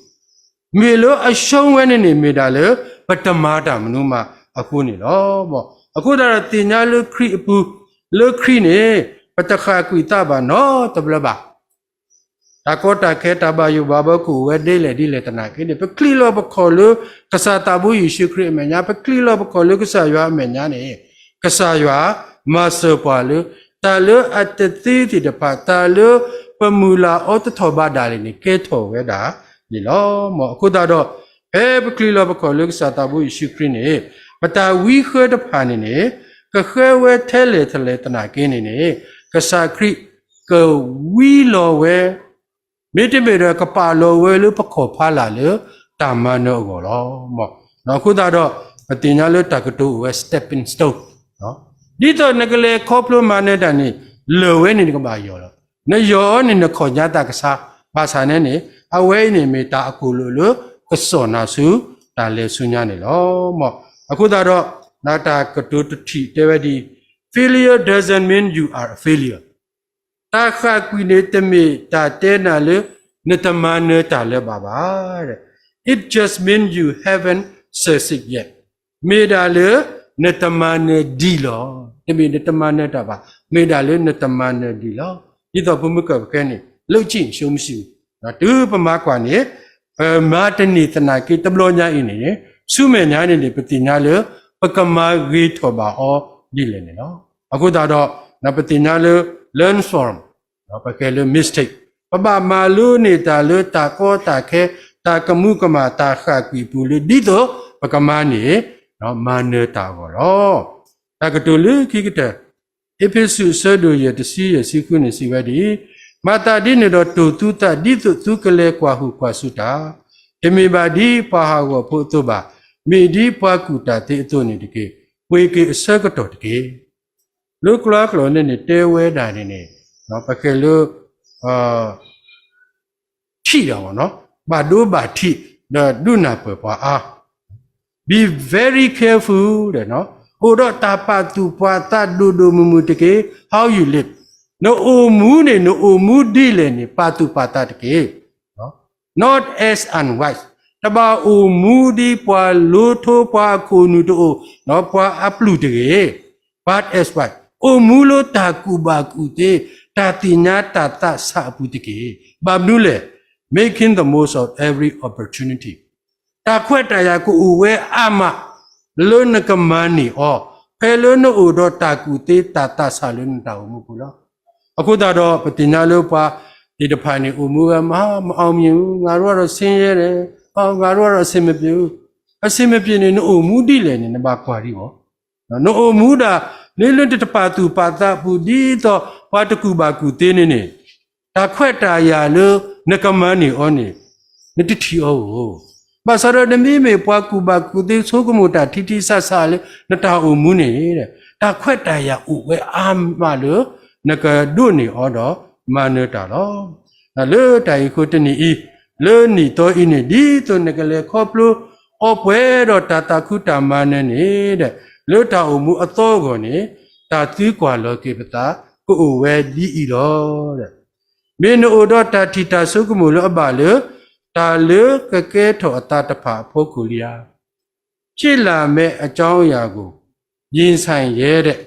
မ့ၢ်လၢအရှုံးဝဲန့ၣ်န့ၣ် မ့ၢ်ဒၣ်လၢ ပတမၤတၢ်မနုၤမးအဃိန့ၣ်လီၤ. အဃိသတးဒီး သ့ၣ်ညါလၢခရံာ်အပူၤ, လၢခရံာ်န့ၣ် ပတဃၣ်ကွံာ်သးဘၣ်နီတဘျီဘၣ်. တၢ်ကီတၢ်ခဲ တၢ်ဘၣ်ယိၣ်ဘၣ်ဘီကအိၣ်ဝဲဒ်လဲၣ်ဒ်လဲၣ်သနာ်က့န့ၣ် ပချံးလီၤပခီၣ်လၢ ကစၢ်သးဘိယ့ၣ်ၡူးခရံာ်အမဲာ်ညါ, ပချံးလီၤပခီၣ်လၢကစၢ်ယွၤအမဲာ်ညါန့ၣ် ကစၢ်ယွၤမၤစၢၤပှၤလၢ တၢ်လၢအတသ့သ့ၣ်တဖၣ်, တၢ်လၢပမုၢ်လၢ်အီၤတထီၣ်ဘးဒၣ်လဲာ်န့ၣ် ကဲထီၣ်ဝဲဒၣ်န့ၣ်လီၤ. အဃိသတးဒီး ဖဲပချံးလီၤပခီၣ်လၢကစၢ်သးဘိယ့ၣ်ၡူးခရံာ်န့ၣ် ပတၢ်ဝံဃၢတဖၣ်န့ၣ်န့ၣ် ကဃၢဝဲထဲလဲၣ်ထဲလဲၣ်သနာ်က့န့ၣ်န့ၣ် ကစၢ်ခရံာ်ကဝံလီၤဝဲ မ့တမ့ၢ်ဒီး ကပာ်လီၤဝဲလၢပခီၣ်ဖးလာ်လၢတၢ်မၤနၢၤအဂီၢ်လီၤ. အဃိသတးဒီး ပသ့ၣ်ညါလၢတၢ်ကတိၤအိၣ်ဝဲ stepping stone, ဒ်သိးနကလဲၤခီဖျိမၤနၢၤတၢ်န့ၣ် လၢာ်ဝဲန့ၣ်နကဘၣ်ယီၢ်လီၤ. နယီၢ်အီၤန့ၣ် နခီၣ်ညါသးကဆါ, ဘၣ်ဆၣ်န့ၣ်န့ၣ် အဝဲအံၤန့ၣ်မ့ၢ်တၢ်အကိၣ်လိာ်လၢ ကစီၣ်နၤဆူတၢ်လဲၤဆူညါန့ၣ်လီၤ. အဃိသတးဒီး တၢ်ကတိၤတထံၣ်တဲဝဲဒ်အံၤ, failure doesn't mean you are a failure. တၢ်ဃၣ်ကွံာ်န့ၣ် တမ့ၢ်တၢ်တဲနၤလၢ နတမၤနၢၤတၢ်လၢၤဘၣ်ဘၣ်. It just means you haven't succeeded yet. မ့ၢ်ဒၣ်လၢ နတမၤနၢၤဒံးလီၤ. တမ့ၢ်နတမၤနၢၤတၢ်ဘၣ်, မ့ၢ်ဒၣ်လၢနတမၤနၢၤဒံးလီၤ. ဒ်သိးဖိမုၣ်ကၢၢ်ပကဲန့ၣ် လုပ်ကြည့်ရင် အရှုံးမရှိဘူး. တုၤပမၤကွၢ်န့ၣ် ပမၤတန့ၢ်သနာ်က့ တဘျီညါအံၤန့ၣ် ဆူမဲာ်ညါန့ၣ်န့ၣ် ပသ့ၣ်ညါလၢ ပကမၤဂ့ၤထီၣ်ဘၣ်အီၤဒ်လဲၣ်န့ၣ်လီၤ. အဃိသတးဒီး ပသ့ၣ်ညါလၢ learn from ပကဲလၢ mistake, ပဘၣ်မၤလိန့ၢ်တၢ်လၢတၢ်ကီတၢ်ခဲ, တၢ်ကမူကမၣ်, တၢ်ဃၣ်ကွံာ်အပူၤလၢ ဒ်သိးပကမၤန့ၢ် မၤနၢၤတၢ်အဂီၢ်လီၤ. တၢ်ကတိၤလၢခံကတၢၢ်, အ့းဖ့းစူး အဆၢဒိၣ်ယဲၢ် တဆံယဲၢ် တဆံဃုန့ၣ် စံးဝဲဒ်အံၤ, မၤသးဒ်န့ၣ်ဒီး တိၢ်သုသး ဒ်သိးသုကလဲၤကွၢ်ဟူးကွၢ်စူးတၢ်, တမ့ၢ်ဘၣ်ဒ်ပှၤဟးဂီၤဖိအသိးဘၣ်, မ့ၢ်ဒ်ပှၤကူၣ်တၢ်သ့အသိးန့ၣ်တက့ၢ်. ပှ့ၤက့ၤအဆၢကတီၢ်တက့ၢ်. လၢကျိာ်ကျိာ်န့ၣ်န့ၣ် တဲဝဲဒၣ်န့ၣ်န့ၣ် ပကဲလၢ ထံၣ်တၢ်ဘၣ်နီၤ, ဘၣ်ဒိဘၣ်ထံး ဒီးဒုးနၢ်ပၢၢ်ပှၤအါ. Be very careful ဒီး အိၣ်ဒီးတၢ်ပာ်သူၣ်ပာ်သးဒိၣ်ဒိၣ်မုၢ်မုၢ်တက့ၢ်. How you live, နအိၣ်မူန့ၣ် နအိၣ်မူဒ်လဲၣ်န့ၣ် ပာ်သူၣ်ပာ်သးတက့ၢ်. Not as unwise, တဘၣ်အိၣ်မူဒ်ပှၤလိထီပှၤအခိၣ်နူာ်တအိၣ်, ပှၤအပျုၢ်တဂ့ၤ. But as wise, အိၣ်မူလၢတၢ်ကူၣ်ဘၣ်ကူၣ်သ့, တၢ်သ့ၣ်ညါတၢ်သးဆးအပူၤတက့ၢ်. ဘၣ်မနုၤလဲၣ်, making the most of every opportunity, တၢ်ခွဲးတၢ်ယာ်ကအိၣ်ဝဲအါမး လၢနကမၤန့ၢ်အီၤ, ဖဲလၢနအိၣ်ဒီးတၢ်ကူၣ်သ့တၢ်သးဆးလၢနတၢ်အိၣ်မူပူၤလီၤ. အဃိသတးဒီး ပသ့ၣ်ညါလၢပှၤသ့ၣ်တဖၣ်န့ၣ် အိၣ်မူဝဲမး မအောင်မြင်ဘူး, ငါတို့ကတော့ဆင်းရဲတယ်, ငါတို့ကတော့အဆင်မပြေဘူး. အဆင်မပြေန့ၣ် နအိၣ်မူဒ်လဲၣ်န့ၣ် နဘၣ်ကွၢ်ဒံးဘၣ်. နအိၣ်မူဒၣ် လၢလၢတပာ်သူၣ်ပာ်သးအပူၤ ဒ်သိးပှၤတကူၣ်ဘၣ်ကူၣ်သ့န့ၣ်န့ၣ် တၢ်ခွဲးတၢ်ယာ်လၢနကမၤန့ၢ်အီၤန့ၣ် နတထံၣ်အီၤဧိၤ. ဘၣ်ဆၣ်ဒီးနမ့မ့ၢ်ပှၤကူၣ်ဘၣ်ကူၣ်သ့ ဆိကမိၣ်တၢ်ထံထံဆးဆးလၢနတၢ်အိၣ်မူန့ၣ် တၢ်ခွဲးတၢ်ယာ်အိၣ်ဝဲအါမးလၢ နကဒိးန့ၢ်အီၤဒီးမၤနၢၤတၢ်လီၤ. လၢတၢ်အံၤအဃိတနံၤအံၤ, လၢနံၣ်သီအံၤန့ၣ် ဒ်သိးနကလဲၤခီဖျိ အီပှဲၤဒီးတၢ်သးခုတၢ်မၤနၢၤန့ၣ်ဒီး, လၢတၢ်အိၣ်မူအသီအဂီၢ်န့ၣ် တၢ်သံကွၢ်လီၤက့ၤပသး ကအိၣ်ဝဲဒ်အံၤလီၤ. မ့ၢ်နအိၣ်ဒီးတၢ်ထံၣ်တၢ်ဆိကမိၣ်လၢအဘၣ်လၢ တၢ်လၢကကဲထီၣ်အသးတဖၣ်အဖီခိၣ်လံဧါ. ဖြစ်လာမယ့်အကြောင်းအရာကို ရင်ဆိုင်ရဲတဲ့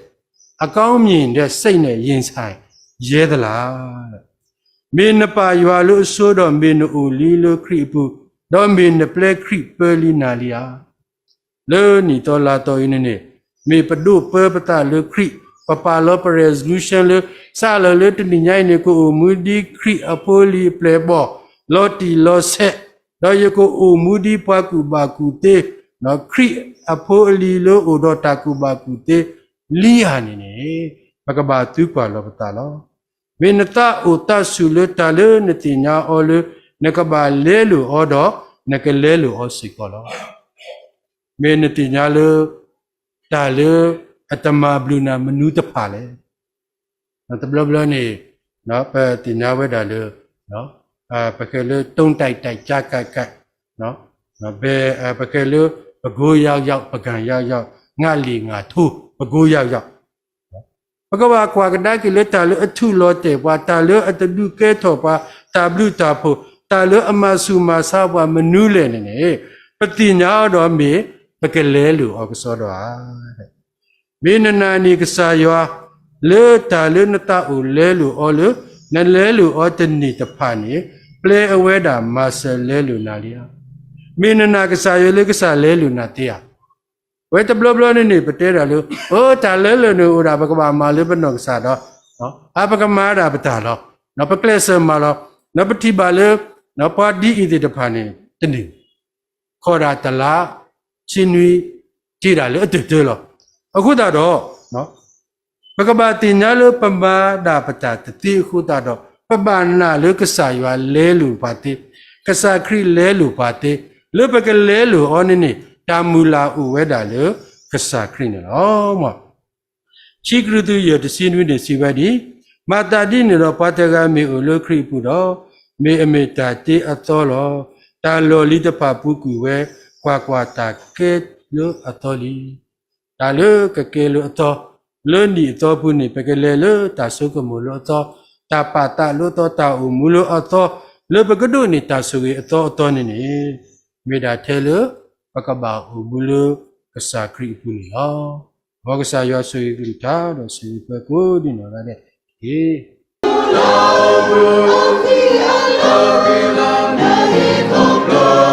အကောင်းမြင်တဲ့စိတ်နဲ့ ရင်ဆိုင် ယဲသလး. မ့ၢ်နပာ်ယွၤလၢအဆိဒီး မ့ၢ်နအိၣ်လံလၢခရံာ်အပူၤ, ဒီးမ့ၢ်နပျဲခရံာ်ပၢလံနၤလံဧါ. လၢနံၣ်သီလါသီအံၤန့ၣ်န့ၣ်, မ့ၢ်ပဒိၣ်ပၢပသးလၢခရံာ်, ပပာ်လီၤပ resolution လၢ စးလၢာ်လၢတနံၤညါအံၤန့ၣ် ကအိၣ်မူဒ်ခရံာ်အဖိအလံၤအပျဲၢ်အဘီၣ်, လီၤတံၢ်လီၤဆဲး, ဒီးယကအိၣ်မူဒ်ပှၤကူၣ်ဘၣ်ကူၣ်သ့, ခရံာ်အဖိအလံၤလၢအိၣ်ဒီးတၢ်ကူၣ်ဘၣ်ကူၣ်သ့လံဧါန့ၣ်န့ၣ်, ပကဘၣ်သုကွၢ်လီၤပသးလီၤ. မ့ၢ်နသးအိၣ်သးဆူၣ်လၢတၢ်လၢနသ့ၣ်ညါအီၤလၢ နကဘၣ်လဲလိာ်အီၤဒီး နကလဲလိာ်အီၤစ့ၢ်ကီးလီၤ. မ့ၢ်နသ့ၣ်ညါလၢ တၢ်လၢအတမၤဘျုးနၤမနုၤတဖၣ်လဲၣ်. တဘျီဘျီန့ၣ် ပသ့ၣ်ညါဝဲဒၣ်လၢ ပဃဲလၢ တုံးတိုက်တိုက် ကြားကပ်ကပ်, ပဃဲလၢ ပကိယီယီ ပကံယီယီ, ငါလံာ်ငါထိ ပကိယီယီ ပကဘၣ်ကွၢ်ကဒါက့ၤလၢတၢ်လၢအထူးလီၤတဲာ်ပှၤ, တၢ်လၢအတဒုးကဲထီၣ်ပှၤ, တၢ်ဘျုးတၢ်ဖှိၣ်, တၢ်လၢအမၤဆူၣ်မၤဆါပှၤမနုၤလဲၣ်န့ၣ်န့ၣ်, ပသ့ၣ်ညါအီၤဒီးမ့ၢ် ပကလဲလိာ်အီၤကစီဒီဧါ. မ့ၢ်နနာ်န့ၢ်ကစၢ်ယွၤ လၢတၢ်လၢနသးအိၣ်လဲလိာ်အီၤလၢ နလဲလိာ်အီၤတန့ၢ်တဖၣ်န့ၣ်, ပျဲအဝဲဒၣ်မၤစၢၤလဲလိာ်နၤလံဧါ. မ့ၢ်နနာ်ကစၢ်ယွၤလၢကစၢ်လဲလိာ်နၤသ့ဧါ. ဝဲတဘျီဘျီန့ၣ်န့ၣ် ပတဲဒၣ်လၢ အၢ တၢ်လဲလိာ်န့ၣ်အိၣ်ဒၣ် ပကဘၣ်မၤလၢပနီၢ်ကစၢ်ဒီး အပကမၤဒၣ်ပတၢ်လီၤ. ပကျဲးစၢးမၤလီၤ. ပထံၣ်ဘၣ်လၢ ပှၤဒ်အံၤသ့ၣ်တဖၣ်န့ၣ် တန့ၢ် ခီၣ်ဒၣ်တလါ ဆံနွံ တ့ၢ်ဒၣ်လၢအတၢၢ်တၢၢ်လီၤ. အဃိသတးဒီး ပကဘၣ်သ့ၣ်ညါလၢပမၤဒၣ်ပတၢ်တသ့အဃိသတးဒီး ပဘၣ်နာ်လၢကစၢ်ယွၤလဲလိာ်ပှၤသ့, ကစၢ်ခရံာ်လဲလိာ်ပှၤသ့, လၢပကလဲလိာ်အီၤန့ၣ်န့ၣ် တၢ်မုၢ်လၢ်အိၣ်ဝဲဒၣ်လၢကစၢ်ခရံာ်န့ၣ်လီၤ. ခံကရံၣ်သူး ယဲၢ် တဆံနွံန့ၣ် စံးဝဲဒ်အံၤ, မၤသးဒ်န့ၣ်ဒီး ပှၤတဂၤမ့ၢ်အိၣ်လၢခရံာ်အပူၤဒီး, မ့ၢ်အမ့ၢ်တၢ်သ့အသီလီၤ. တၢ်လီၢ်လံၤတဖၣ်ပူၤကွံာ်ဝဲ, ကွၢ်ကွၢ်, တၢ်ကဲလၢအသီလံ. တၢ်လၢကကဲလၢအသီ, လၢနံၣ်အသီပူၤန့ၣ် ပကလဲၤလၢတၢ်ဆိကမိၣ်လၢအသီ, တၢ်ပာ်သးလၢအသီ, တၢ်အိၣ်မူလၢအသီ, လၢပကဒိးန့ၢ်တၢ်ဆိၣ်ဂ့ၤအသီအသီန့ၣ်န့ၣ်, မ့ၢ်ဒၣ်ထဲလၢ ပကဘၣ်အိၣ်မူလၢကစၢ်ခရံာ်အပူၤန့ၣ်လီၤ. မ်ကစၢ်ယွၤဆိၣ်ဂ့ၤကလုၢ်ကထါဒီးဆိၣ်ဂ့ၤပှၤကိးဒ်နီၢ်ဂၤဒဲးတက့ၢ်.